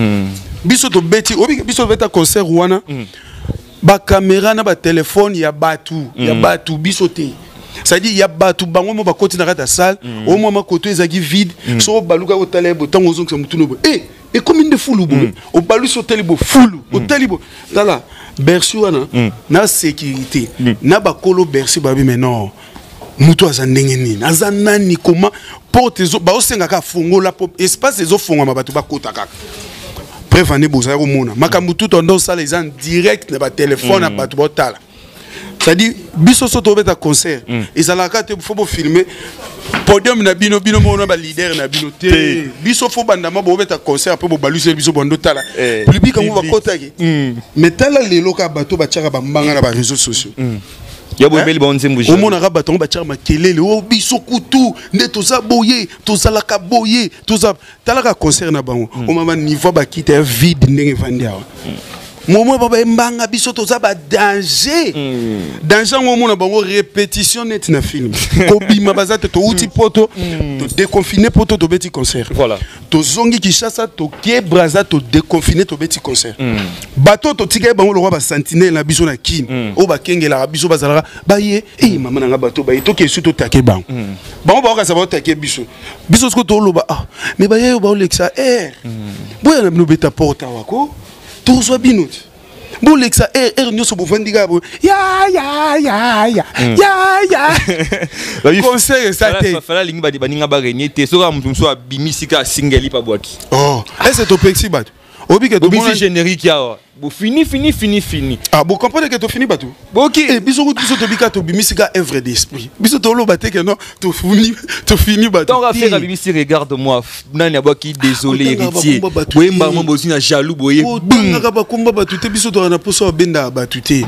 Biso tobeti obi, biso tobeta concert wana, bakamera na batelefone ya bato ya bato biso te. C'est-à-dire ya bato bango mo bakoti na kati ya salle, omwa makoto ezalaki vide. Soko baluka kotala ye boye, ntango ozongisa motu no boye, e ekomi nde fulu boye, obalusi, otali boye, fulu, otali boye, tala Bercy wana na sécurité na bakolo Bercy babi, mais non, moto aza ndenge nini, aza nani, koma porte baosengaka afongola po espace ezofongwama, bato bakota kaka. Preuve ane, bozala komona makambo tout ondo osala eza en direct na batelefone ya bato baotala. C'est-à-dire biso so tobeta concert, ezalaka te faut bofilme podium na bino, bino moko na baleader na bino te. Biso faut bandama bobeta concert mpe bobalusi biso bondo tala public yango bakotaki. Mais tala lelo kaka bato batiaka bambanga na baréseaux sociaux. Ya boyebeli bango nzembo. Omonaka bato yango batiaka makelele o biso kutu nde toza boye, tozalaka boye, toza talaka concert na bango, omama niveau bakita ya vide ndenge evandi awa, momo ba bayembanga biso toza badanger, danger yango omona bango répétition neti na film, kobima baza te. Touti poto, todéconfine poto, tobeti concert. Tozongi Kinshasa, tokie Braza, todéconfine, tobeti concert. Bato totikaki bango lokwa basentinelle na biso na Kini oyo bakengelaka biso, bazalaka baye e mama na nga, bato baye, toke esu totake bango, bango baokasa baotake biso. Biso siko toloba: ah, mais baye oyo baolekisa air boya na bino, beta porte awa ko tozwa bino te, bolekisa air, air nyonso bovandi kaka boye, ya ya ya ya ya ya concert eza te. Fala alingi baninga barenie te, soki moto mosusu abimisi kaka singeli pa bwaki. Oh, ese topekisi bato oyebi ke bobisi générique awa, bofini fini fini fini. Ah, bocomprendre ke tofini bato. Boki. Eh, biso kutu, biso tobika, tobimisi ka œuvre d'esprit, biso toloba te ke non, tofini, tofini bato. Ntango affaire abimisi regarde moi, nani abwaki désolé, héritier boyemba mo bozwi na jaloux boye. Otangaka bakomba bato te. Biso toka na mposa babendaka bato te.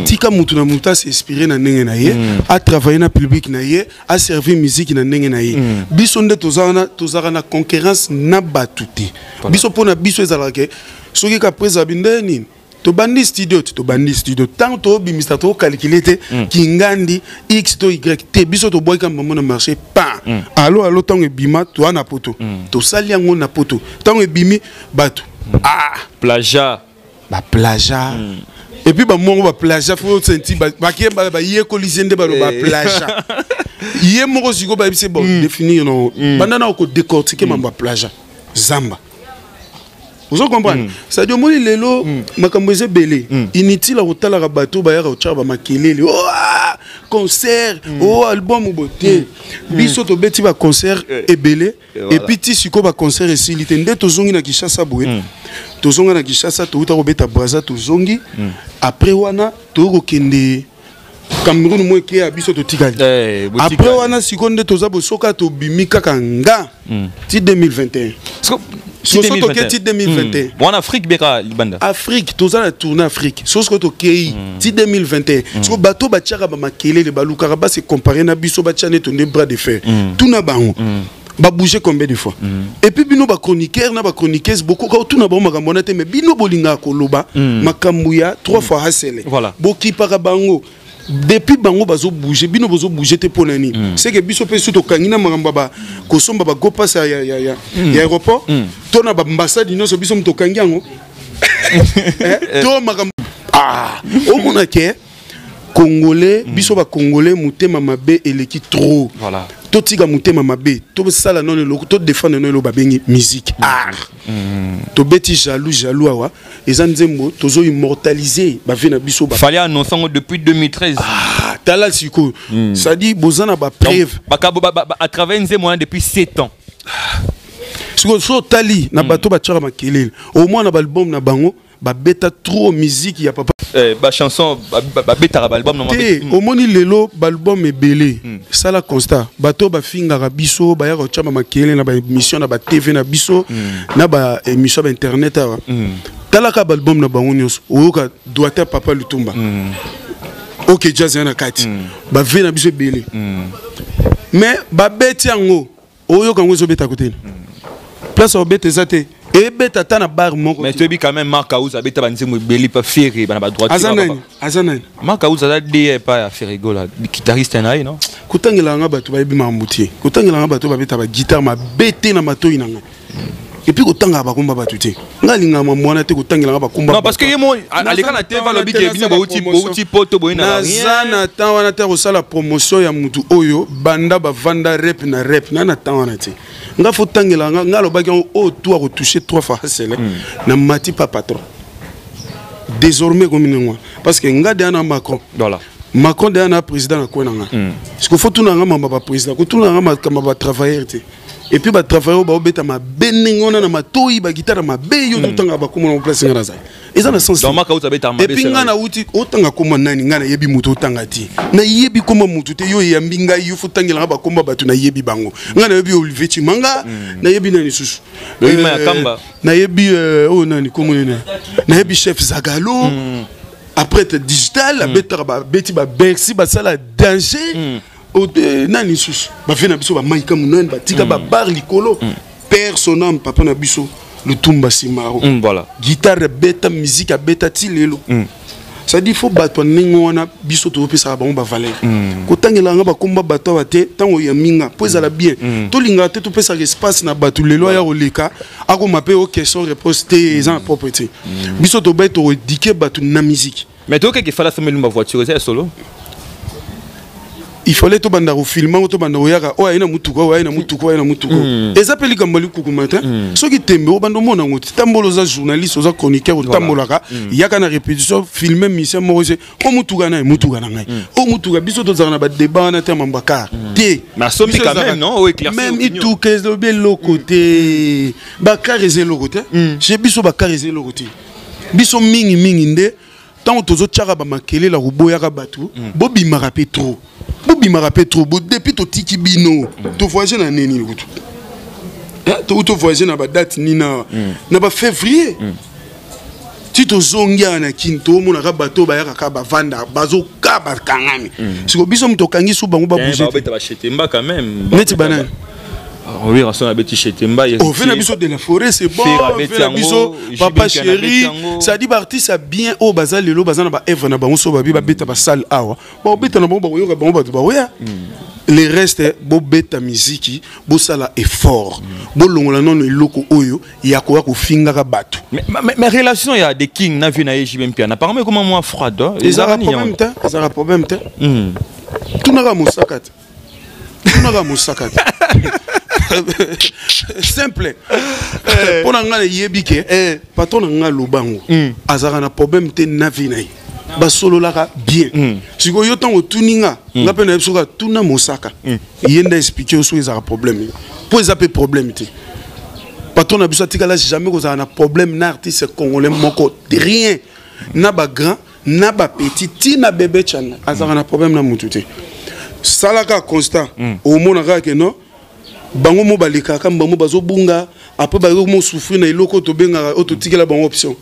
Tika motu na motu as'inspire na ndenge na ye, atravaille na public na ye, aservir musique na ndenge na ye. Biso nde toza wana, tozalaka na concurrence na bato te. Biso, mpo na biso ezalaka ke soki ka prese abi nde nini, tobandi studio te, tobandi studio ntango tobimisa, tokalkule te kingandi x to y te. Biso tobwaki mbambo na marché pan, alo alo, ntango ebima, toa na poto, tosali yango na poto, ntango ebimi bato, ah. Plagiat. Baplagiat, et puis bamongo baplagiat, faut senti bakiyemba, bayekolisi nde baloba plagiat. Ye moko sikoyo bayebisi bon définir no, banda na okodécortiquer mambo ya plagiat zamba, ozo comprendre. C'est-à-dire omoni lelo makambo eza ebele, inutile akotalaka bato bayaka kotyaka bamakelele, oh, ah, concert, oh, album bo te. Biso tobeti baconcert ebele, et puis ti sikoyo baconcert esili te. Nde tozongi na Kinshasa boye, tozonga na Kinshasa, touta kobeta Braza, tozongi, après wana toyei kokende Cameroun, mo ekeya biso totikali. Après wana sikoyo nde toza bosoka, tobimi kaka nga ti 2021, soso toke ti 2021. Wana Afrique beka libanda. Afrique, toza na tournée Afrique. So sikoyo tokei ti 2021. Sikoyo bato batiaka bamakelele, balukaka base compare na biso, batia neti nde bras de fer. Tuna bango babouge combien de fois. Et puis bino bachroniqueur na bachroniqueuse, bokoka otuna bango makambo wana te, mais bino bolingaka koloba makambo ya trois fois hasele. Bokipaka bango depuis bango bazobouge, bino bozobouge te. Mpo na nini? C'est que biso mpe so tokangi na makambo ya kosomba bago passe ya aéroport to na baambassade nyonso, biso mo tokangi yango to makambo. Ah, omona ke congolais, biso bacongolais motema mabe eleki trop. Totika motema mabe, tosala nano eloko, todefendre nano eloko babengi musique, art. Tobeti jaloux jaloux awa, eza nzembo tozo immortaliser bavie na biso. Fallait annoncer yango depuis 2013. Ah, tala sikoyo, c'est-à-dire boza na bapreuve. À travers nzembo wana depuis 7 ans. Sikoyo so otali na bato batiaka makelele, au moins na baalbum na bango babeta trop musique ya papa. Eh, bachanson babetaka baalbum na te. Omoni lelo baalbum ebele, sala constat, bato bafingaka biso, bayaka kotia bamakelele na baémission na batv na biso, na baémission ya bainternet awa. Talaka baalbum na bango nyonso, oyoka doiter papa Lutumba, OK Jazz ya na kati, bave na biso ebele, mais babeti yango, oyoka yango ezobeta kote, place obeta eza te, ebeta ata na bar moko. Mais toyebi quand même Mark House abeta banzembo ebele pa Ferre, bana badroite. Aza nani? Aza nani? Mark House aza de pa ya Ferre Gola, guitariste na ye, non? Kotangela nga bato bayebi makambo te, kotangela nga bato babeta baguitare mabe te na matoi na nga. Et puis kotangaka bakomba bato te. Nga alingaka mambo wana te, kotangelanga bakomba. Non, parce que ye mo aleka na TV, alobi ke bino bouti bouti poto boye na rien. Naza na temps wana te kosala promotion ya mutu oyo banda bavanda rep na rep na temps wana te. Nga fo tangela nga, nga alobaki yango oyo tu akotouche trois fois sele na mati pa patron. Désormais komi ndenge wana parce que nga deya na Macron. Voilà. Macron deya na président na kwe na nga. Parce que fo tuna nga mamba ba président, kotuna nga makambo ba travailleur te. Et puis batravailleur baobeta mabe ndenge wana na matoi, bagitare mabe, yo totangaka bakoma na place nga nazali eza na sens. Donc maka uta beta mabe. Et puis nga nauti otanga koma nani, nga nayebi moto otanga te, nayebi koma motu te. Yo eyambi ngai, yo fotangelanga bakoma bato, nayebi bango. Nga nayebi Olivier Chimanga, nayebi nani susu? Loïc Maya Kamba. Nayebi oyo nani komo nini, nayebi chef Zagalo après te digital abetaka, babeti babercy, basala danger. Nani lisusu bavie na biso, bamaika monene batika babar likolo, père son âme, papa na biso Lutumba Simaro. Voilà. Guitare abeta, musique abeta ti lelo. C'est-à-dire faut bato ya ndenge wana biso tozopesaka bango bavaleur. Kotangela yanga bakomba bato awa te ntango ya minga mpo ezala bien. Tolingaka te topesaka espace na bato lelo aya koleka akoma mpe o question réponse te, eza na propre te. Biso tobai tokodike bato na musique. Mais tokeke fala someli ba voiture eza ya solo. Il fallait tobanda kofilme yango, tobanda koyaka oyo aye na mutuka, oyo aye na mutuka, oyo aye na mutuka. Eza mpe likambo ya likukuma te. Soki tembe obanda omona yango te, tambola, oza journaliste, oza chroniqueur, otambolaka, yaka na répétition, filme mission moko se o mutuka na ye, mutuka na ngai, o mutuka. Biso tozalaka na badébat wana te ya mambakar te. Mais asombi Biso quand même, non? Oyo éclaircir même opinion. ituka elobi eloko te, bakar eza eloko te. Chez biso bakar eza eloko te. Biso mingimingi nde ntango tozotiaka bamakelele ya koboyaka bato, bobimaka mpe trop, bobimaka mpe trop. Bo depuis totiki bino tovoyage na nini kutu? Eh, tovoyage na badate nini awa na bafévrier ti tozongi awa na Kini, tomonaka bato oyo bayaka kaka bavanda, bazoka bakangami. Siko biso moto okangi su bango babouge te. Babeta bachetemba quand même. Neti banani? Oui, rason abeti chetemba. Ove na biso de la forêt, c'est bon. Fera ove abeti na yango, biso JB papa Mpiana abeti chéri. yango. C'est-à-dire baartiste ya bien oyo baza lelo, baza na baevre na bango, so babi babeta basale awa, baobeta na bango, bakoyoka bango, bato baoya. Le reste bobeta miziki, bosala effort, bolongola nano eloko oyo ya koya kofingaka bato. Mais relation ya The King na vie na ye JB Mpiana apparemment ekoma mwa froide, hein? Ezalaka Ezalaka nini problème yango? te, ezalaka problème te. Tunaka mosaka te, tunaka mosaka te, simple. Mpo na ngai nayebi ke patron na ngai alobango azalaka na problème te na vie na ye, basololaka bien. Sikoyo yo ntango otuni nga, nga mpe nayebi soki atuna mosaka, ye nde explique yo soki ezalaka problème, mpo eza mpe problème te. Patron na biso atikala jamais kozala na problème na artiste congolais moko, rien, na bagrand na bapetit, ti na bébé Chana azalaka na problème na mutu te. Salaka constat, omona kaka ke non, bango mo balekaka, bango bazobunga, après bazo souffrir na eloko oyo tobengaka oyo totikela bango option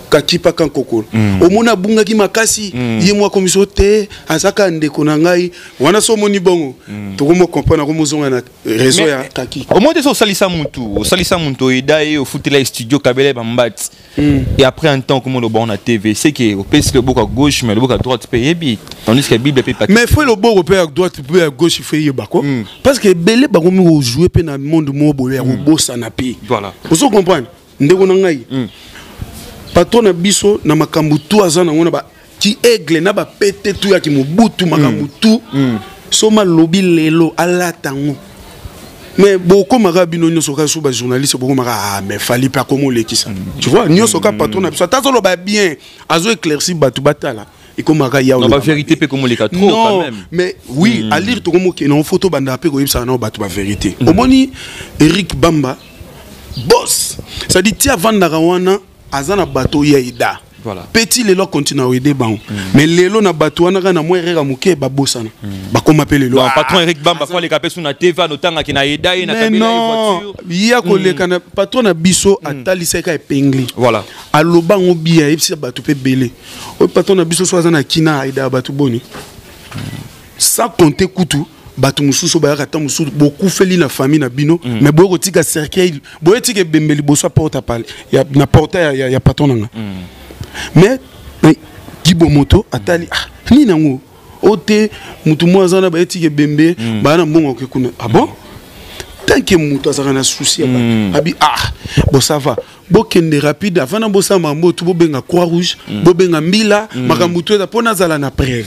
kakipa kankokolo. Omoni abungaki makasi, ye mwa komiso te, aza kaka ndeko na ngai wana. So omoni bongo, tokomo comprendre, akomozonga na réseau ya kaki. Omoni te so osalisa mutu, osalisa mutu, oyeda ye, ofutela ye studio, kabela ye bambati, et après un temps comme loba na TV, c'est que opesi loboko à gauche mais loboko à droite mpe yebi, tandis que Bible mpe Mais faut loboko mpe ya droite mpe ya gauche faut eyeba ko, parce que ebele bakomi kojouer mpe na monde moko boye ya kobosana mpe. Voilà. Ozo comprendre, ndeko na ngai, patron na biso na makambo tu aza nango na ba ki aigle na bapete tu yaki mobutu, makambo tu so malobi lelo alata yango. Mais bokomaka bino nyonso kaka so bajournaliste, bokomaka ah mais Fally mpe akoma olekisa, tu vois, nyonso kaka patron na biso ata azoloba bien, azo éclairci bato batala, ekomaka ya Non, bavérité mpe komoleka trop quand non même. Mais oui, alire tokomokende ngo fo tobandaka mpe koyebisaka nao bato bavérité. Omoni Eric Bamba boss, c'est-à-dire ti avandaka wana aza na bato oyo aida. Voilà. Petit lelo akontinue aoyede bango, mais lelo na bato wana kaka na mwa erreur ya moke babosana, bakóma mpe lelo. Non, patron Eric Bamba fo aleka mpe su na TV anotangaki na yeda ye na Mais kabela ye non, voiture. ye akoleka na patron na biso atalisaka epengli. Voilà. Aloba yango bien, ayebisa bato mpe ebele oyo patron na biso so aza na kina aidaka bato boni, sans compter kutu bato mosusu oyo bayaka ata mosusu bokufeli na famille na bino, mais boye kotika cercueil, boye tika ebembe liboso ya porte apale ya, na portail ya patron na nga. Mais Gibo moto atali ah, nini yango o te, motu moko aza na baye tika ebembe, baya na mbongo ake kuna. Ah bon, Tant que moto azalaka na souci ya bato, abi ah bon, ça va, bokende rapide avant na bosala makambo tu, bobenga Croix Rouge, bobenga mbila, makambo tu eza mpo nazala na preuve.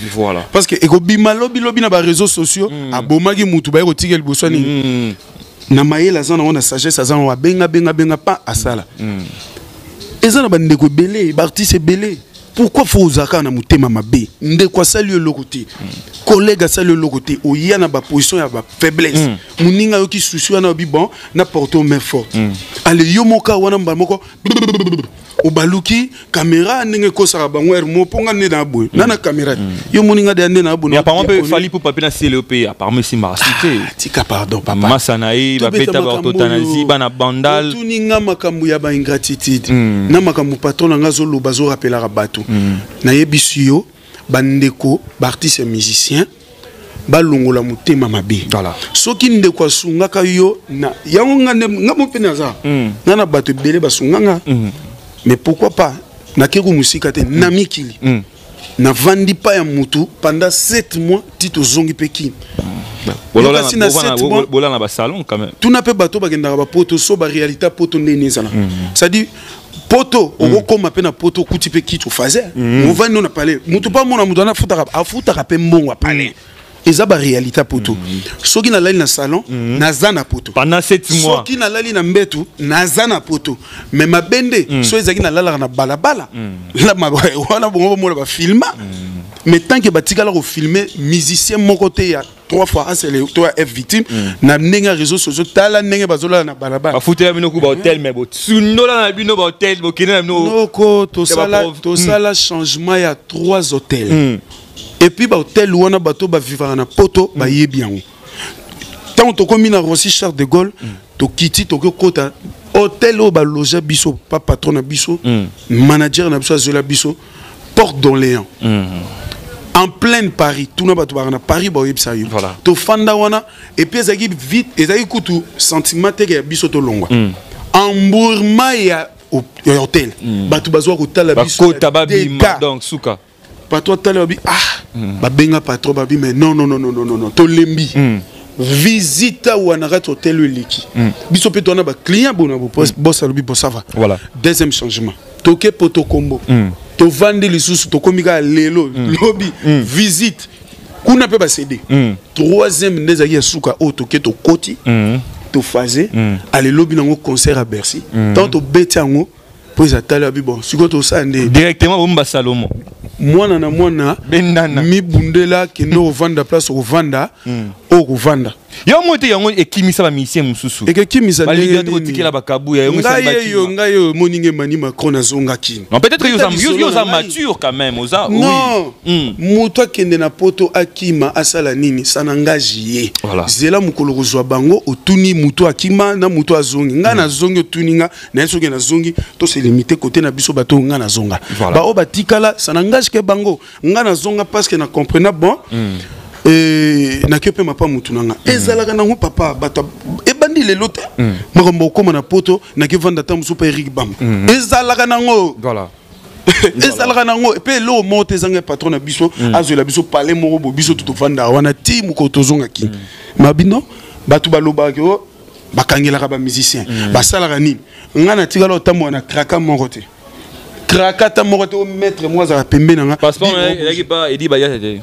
Parce que ekobima lobilobi na baréseaux sociaux, abomaki mutu, baye kotika liboso ya nini. Na mayele aza nango, na sagesse aza nango, abenga benga benga pa asala. Eza na bandeko ebele, baartiste ebele. Pourquoi faut ozala kaka na motema mabe? Ndeko asali yo eloko te, collègue asali yo eloko te, oya na baposition ya bafaiblesse. Moninga ayoki susi wana, obi bon na porte main forte. Ale yo moko wana, mbala moko obaluki caméra ndenge ekosaka bango ere mo mpo nga nde na boye na caméra te. Yo moninga deya nde na boye. Mais apparemment mpe Fally mpo pape na sele mpe apparemment esimbaka su te. Tika, pardon papa. Masa na ye Tobeta babeta makambo baortotanasie oyo. bana Bandal. Otuni nga makambo ya baingratitude na makambo patron na nga azoloba, azorapelaka bato. Nayebisi yo, bandeko baartiste ya musicien balongola motema mabe. Soki ndeko asungaka yo na yango, nga nde nga mo mpe naza nga na bato ebele basunganga. Mais pourquoi pas nakeku mosika te na mikili, navandi pa ya mutu pendant 7 mois ti tozongi mpe kini. Kasi na 7 mois Bola na basalon quand même. Tuna mpe bato bakendaka bapoto so baréalité ya poto ndeni ezala. C'est-à-dire poto okokóma mpe na poto, okuti mpe kiti ofaze, ovandi no na palais, motu mpe amona motu wana afutaka, afutaka mpe mbongo ya palais. Eza baréalité ya poto. Soki nalali na salon, naza na poto. Pendant 7 mois. Soki nalali na mbetu, naza na poto. Mais mabe nde so ezalaki nalalaka na balabala. Wana bongo bomona bafilma. Mais tant que batikala kofilme musicien moko te ya trois fois asele to ya F Victime na ndenge ya réseaux sociaux, tala ndenge bazolala na balabala. Bafutela bino ku bahotel, mais bosundola na bino bahotel, bokende na bino. Noko tosala, tosala changement ya trois hôtels. Et puis bahotel wana, bato bavivaka na poto bayebi yango. Ntango tokomi na Roissy Charles de Gaulle, tokiti, tokokota hôtel oyo baloja biso pa patron na biso, manager na biso azwela biso, Porte d'Orléans, en pleine Paris. Tuna bato baka na Paris, baoyebisa yo. Tofanda wana et puis ezalaki vite, ezalaki kutu sentiment teke ya biso tolongwa. Embourrement ya hôtel, bato bazwa kotala biso. Bakota, babima, donc suka. Patron atala, babi ah, babenga patron, babi mais non, non, non, non, non, non, non, tolembi. Visite awa na kati hôtel oyo eleki biso mpe towana baclient bona bos alobi bon, ça va. Deuxième changement, toke poto kombo, tovandi lisusu, tokomi kaka lelo lobi visite kuna mpe bacd. Troisième nde ezalaki ya suka oyo toke, tokoti, tofaze ale lobi nango concert à Bercy. Ntango tobeti yango mpo eza tali, abi bon, sikoyo tosala nde directement bomba Salomo. Mwana na mwana mibundela, kende kovanda place okovanda, oyo kovanda. Yo mo te, yango ekimisa bamusicien mosusu. Ekekimisa. Ndenge kotikela bakabuya yango. Ngai yeyo, ngai oyo moninga Emani Macron azongaki. Non, peut-être yo oza mature quand même, oza. Non, moto akende na poto, akima, asala nini, ça n'engage ye. Zela mokolo kozwa bango, otuni moto akima na moto azongi. Ngai nazongi, otuni nga naye soki nazongi, tose limité côté na biso bato. Ngai nazonga, baoyo batikala, ça n'engage ke bango. Ngai nazonga parce que na comprena bon. Nake mpe mapa mutu na nga ezalaka nango papa bato ebandi lelo te. Makambo okóma na poto, nake vanda ata mosusu mpe Erik Bamba, ezalaka nango, ezalaka nango mpe eloko moko te ezanga. Patron na biso azwela biso palais moko bo biso to tovandaka wana ti mokolo tozongaki. Ma bino bato balobaka o bakangelaka bamusicien, basalaka nini. Ngai natikala otambola na kraka moko te, kraka ata moko te. O maître moko azalaka pembe na nga. Passeport ezalaki pa Edi Bayate te?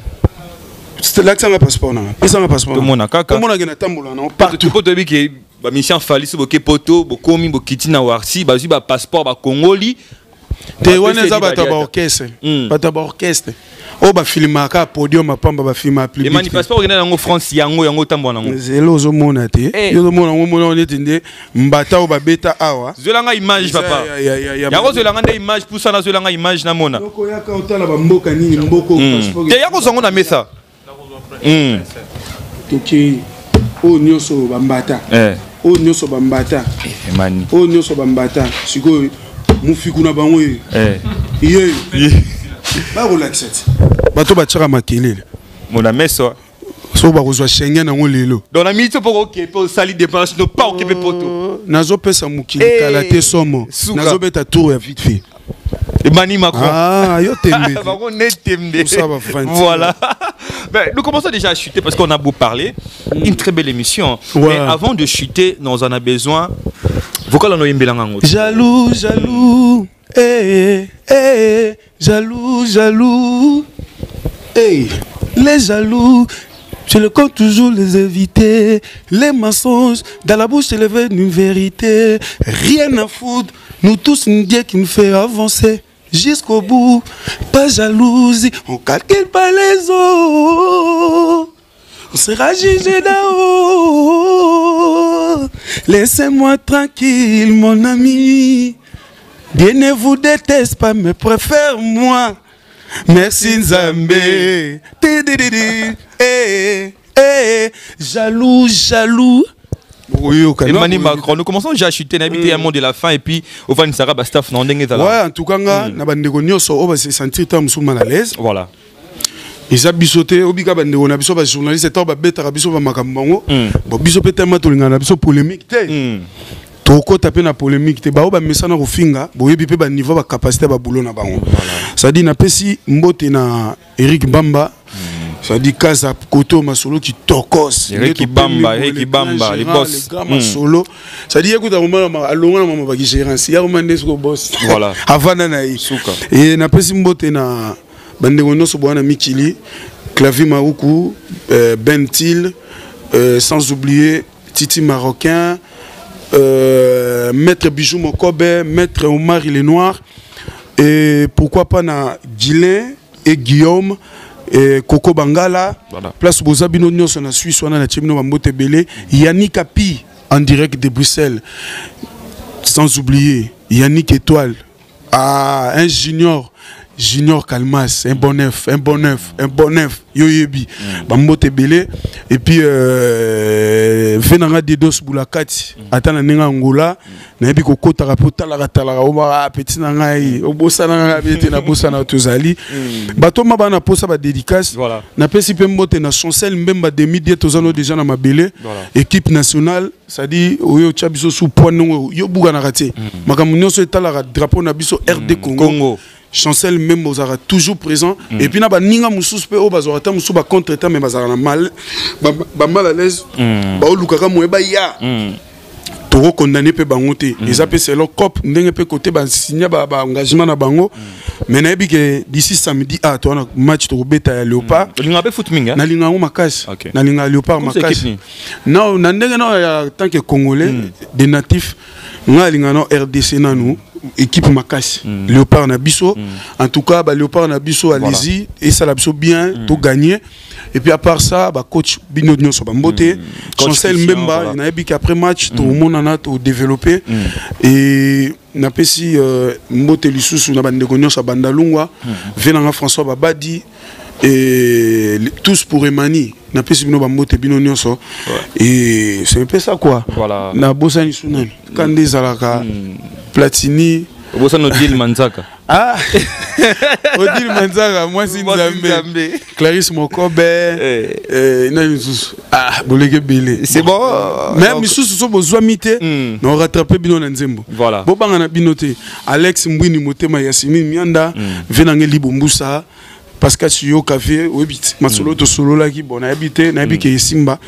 Lakisanga passeport nanga, pesanga passeport. Tomona kaka. Tomonake natambola nango partout. Po toyebi ke bamusicien Fally, so boke poto, bokomi, bokiti na Warsi, bazwi bapasseport, bakongoli. Te, wana eza bato ya baorchestre, bato ya baorchestre oyo bafilmaka podium apamba, bafilmaka. Emani, passeport okende nango France, yango yango otambola nango. Zelo ozomona te, yo ozomona yango, omona neti nde mbata oyo babeta awa. Zwelanga image papa, yango zwelanga nde image pusana, zwelanga image namona. Okoyaka otala bamboka nini, mboka. Te, ya kozwango na mesa. Toki oyo nyonso bambata, oyo nyonso bambata, oyo nyonso bambata. Sikoyo mofiku na bango ye ye bakolakisa ti bato batiaka makelele. Mona meso. So bakozwa Schengen yango lelo. Donc na miniti mpo okepe, osali dépense no pa okepe poto. Nazopesa mokili kala te somo, nazobeta tour ya vite fait. Emani Macron. Ah, yo tembe. Bango ne tembe. Tout ça va fanti. Voilà. Ben, nous commençons déjà à chuter parce qu'on a beau parler. Une très belle émission. Ouais. Mais avant de chuter, nous en avons besoin. Vocal en oyembelanga ngo. Jaloux, jaloux, eh, eh, jaloux, jaloux, eh, les jaloux, je le compte toujours les éviter, les mensonges, dans la bouche élevée une vérité, rien à foutre, nous tous une Dieu qui nous fait avancer jusqu'au bout, pas jalousie, on calcule pas les autres. On sera jugé d'en-haut. Laissez-moi tranquille, mon ami. Dieu ne vous déteste pas, mais préfère moi. Merci Nzambe. Tidididi. Eh, eh, jaloux, jaloux. Emani Macron, nous commençons déjà à chuter, on a habité un monde de la fin et puis au van Sarah Bastaf non ndenge Ouais, en tout cas, nga, na bandeko nyonso oyo base sentir ta mosusu mal à l'aise. Voilà. eza biso te obika bandeko na biso bajournaliste ntango babetaka biso bamakambo bango bon biso mpe tellement tolingana na biso polémique te tokota mpe na polémique te bao bamesana kofinga boyebi mpe baniveau bacapacité ya babulo na bango c'est-à-dire napesi mbote na Eric Bamba c'est-à-dire kaza koto masolo kitokos Eric Bamba, Eric Bamba, les boss. les grands masolo c'est-à-dire ekuta komona alonga na mama bakigérance ya koma nde siko boss Voilà. avanda na ye e napesi mbote na bandeko nyonso boya na mikili clavier maruku ben til sans oublier titi marocain maître bijou mokobe maître omar il est noir et pourquoi pas na Guilain et Guillaume et Coco Bangala voilà. Place boza bino nyonso na Suisse wana na tie bino bambote ebele Yannick Api en direct de Bruxelles, sans oublier Yannick Étoile, ah, un junior Junior Calmas, un bon neuf, un bon neuf, un bon neuf, yo yebi, bambote ebele et puis venanga Dedos Bulakati, ata na ndenge Angola, nayebi kokotaka mpo talaka talaka obaka petit na ngai, obosana ngai bete na bosana tozali. Bato ma bana posa ba dédicace. Voilà. Napesi pe mbote na Chancel Mbemba demi die tozano déjà na mabele. Voilà. Équipe nationale, c'est-à-dire oyo tia biso sous point nongo yo buka na raté. Makambo nyonso etalaka drapeau na biso RD Congo. Congo. Chancel Mbemba ozalaka toujours présent. Et puis na baninga mosusu mpe oyo bazwaka ta mosusu bacontre temps mais bazalaka na mal ba mal à l'aise. Baolukaka moye baya. Tokokondane mpe bango te. Eza mpe selon cop ndenge mpe côté basigne ba engagement na bango. Mais nayebi ke d'ici samedi a toza na match tokobeta ya Léopard. Olingaka mpe foot mingi, hein? Nalinga yango makasi. Ok. Nalinga Léopard Comme c'est makasi. équipe Non, na ndenge na ya tant que congolais des natifs nga alinga na RDC nanu équipe makasi. Léopard na biso. En tout cas ba Léopard na biso allez-y et ça la biso bien to gagner. Et puis à part ça ba coach bino nyonso ba mbote Coach Chancel Christian, Mbemba voilà. nayebi qu'après match to monana to développer et napesi mbote lisusu na bandeko nyonso ya Bandalungwa venanga François Babadi et tous pour Emani napesi bino ba mbote bino nyonso et c'est un peu ça quoi. Voilà. Na bosani sunani kande ezalaka Platini Bosani Odile Manzaka. Ah Odile Manzaka mwasi Nzambe. Clarisse Mokobe na misusu. Ah boleke bele. C'est bon. Mais Donc misusu so bozwa mite na rattraper bino na nzembo. Voilà. Bobanga na bino te. Alex Mbwini Motema Yasmine Mianda venange Libombusa Pascal Suyo Café oyebi masolo to sololaki bon na habité na habité Simba.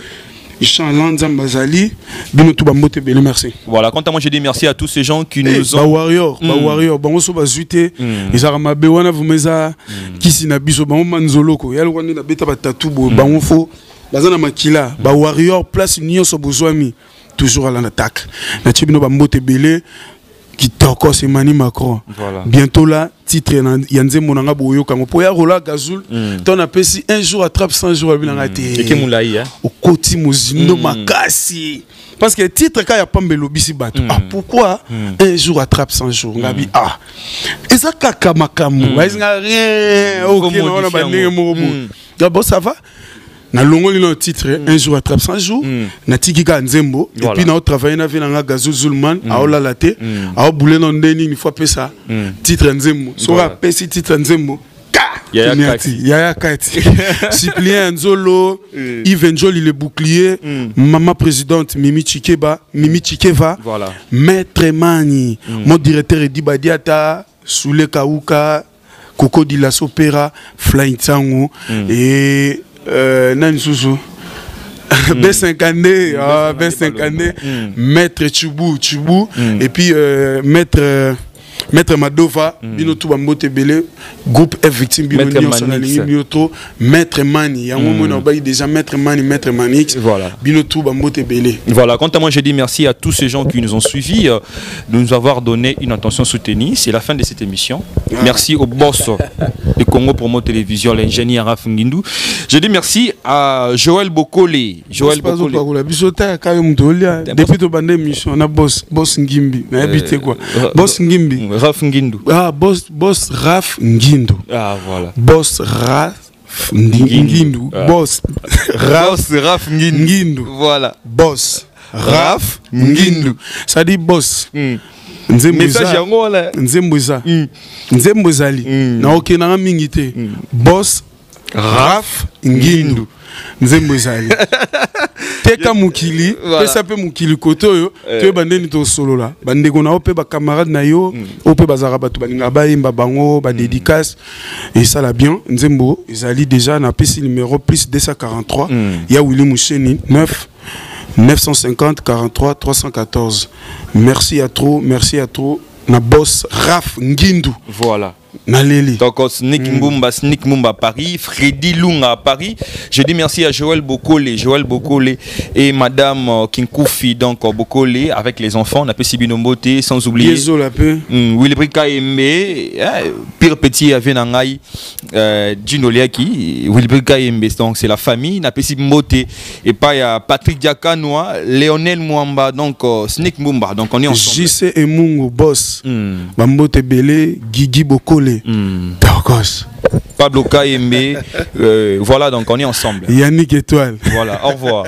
Inch'Allah, Nzambe azali, bino tout bambote bele, merci. Voilà, quant à moi, je dis merci à tous ces gens qui Eh, nous ba ont warrior, ba warrior, bango so bazwite, ezalaka mabe wana vraiment eza kisi na biso, bango manzoloko, ya lokwa nde na beta ba tatou bo, bango fo, baza na makila, ba warrior, place nyonso bozwami, toujours à l'attaque. Na tie bino bambote bele, kitoko, c'est Mani Macron. Voilà. Bientôt là, titre ya nzembo na nga boyoka ngo. Po ya Rola Gazoul, ton apesi un jour attrape 100 jours abi na nga te. Eke Moulaï, hein. Okoti mozindo makasi. Parce que titre ka ya pambe lobisi bato. Ah pourquoi un jour attrape 100 jours ngabi ah. Eza kaka makambo. Ba nga rien. Faut OK, na wana ba modifier ndenge yango. moko boye. D'abord ça va. Na longoli na titre un jour attrape 100 jours na tiki ka nzembo et Voilà. puis na travailler na vie na nga Gazoul Zulman a olala te a obule na ndeni une fois pesa titre nzembo so Voilà. apesi titre nzembo ka Yaya Kati. Kati. Yaya Kati. Cyprien Nzolo, Yves Njoli le bouclier, maman présidente Mimi Chikeba, Mimi Chikeva, Voilà. Maître Mani, mon directeur Edi Badiata, Soule Kauka, Coco Dila Sopera, Fly Tsangu et nani susu B52, ah, B52, Maître Chubou, Chubou, et puis Maître Madova, bino tout bambote belé, groupe F Victime, bino Maître nyonso na Manix. lingi bino to, Maître Mani, yango mona obayi déjà Maître Mani, Maître Manix, Voilà. bino tout bambote belé. Voilà, quant à moi, je dis merci à tous ces gens qui nous ont suivis, de nous avoir donné une attention soutenue. C'est la fin de cette émission. Merci au boss de Congo Promo Télévision, l'ingénieur Raf Ngindu. Je dis merci à Joël Bokole. Joël Boss Bokole. bazopakola biso ta kaka yo moto olia depuis tobanda émission na boss, boss Ngimbi, nayebi te quoi, boss Ngimbi. Raf Ngindu. Ah, boss, boss Raf Ngindu. Ah, voilà. Boss Raf Ngindu. Ah. Boss Raf, Boss Raf Ngindu. Ngindu. Voilà. Boss Raf Ngindu. Ça dit boss. Nzembo Message eza- yango wana. Nzembo eza. Nzembo ezali. Naokendanga mingi te. Boss Raf Ngindu. Nzembo ezali. Teka mokili, Voilà. pesa mpe mokili kote oyo, toyeba ndeni tosolola. Bandeko na yo mpe bacamarade na yo, oyo mpe bazalaka bato balingaka bayemba bango, badédicace, esala bien. Nzembo ezali déjà, napesi numéro plus 243 ya Willy Musheni 9 950 43 314. Merci à trop, merci à trop. Na boss Raf Ngindu. Voilà. Naleli. Donc, Sneak Mbumba, Sneak Mumba à Paris, Freddy Lunga à Paris. Je dis merci à Joël Bokole, Joël Bokole et Madame Kinkoufi, donc Bokole, avec les enfants. On a Sibino Mbote, sans oublier. Yezo la peu. Willy Kaembe, Pire Petit Avenangai, Gino Liaki, Willy Kaembe, donc c'est la famille. Napesi Mbote et pas il y a Patrick Diakanoa, Léonel Mwamba, donc Sneak Mbumba. Donc on est ensemble. JC Emungu, boss. Bambote Belé, Guigui Bokole. Tokos. Pablo Kayembe, voilà, donc on est ensemble. Yannick Étoile. Voilà, au revoir.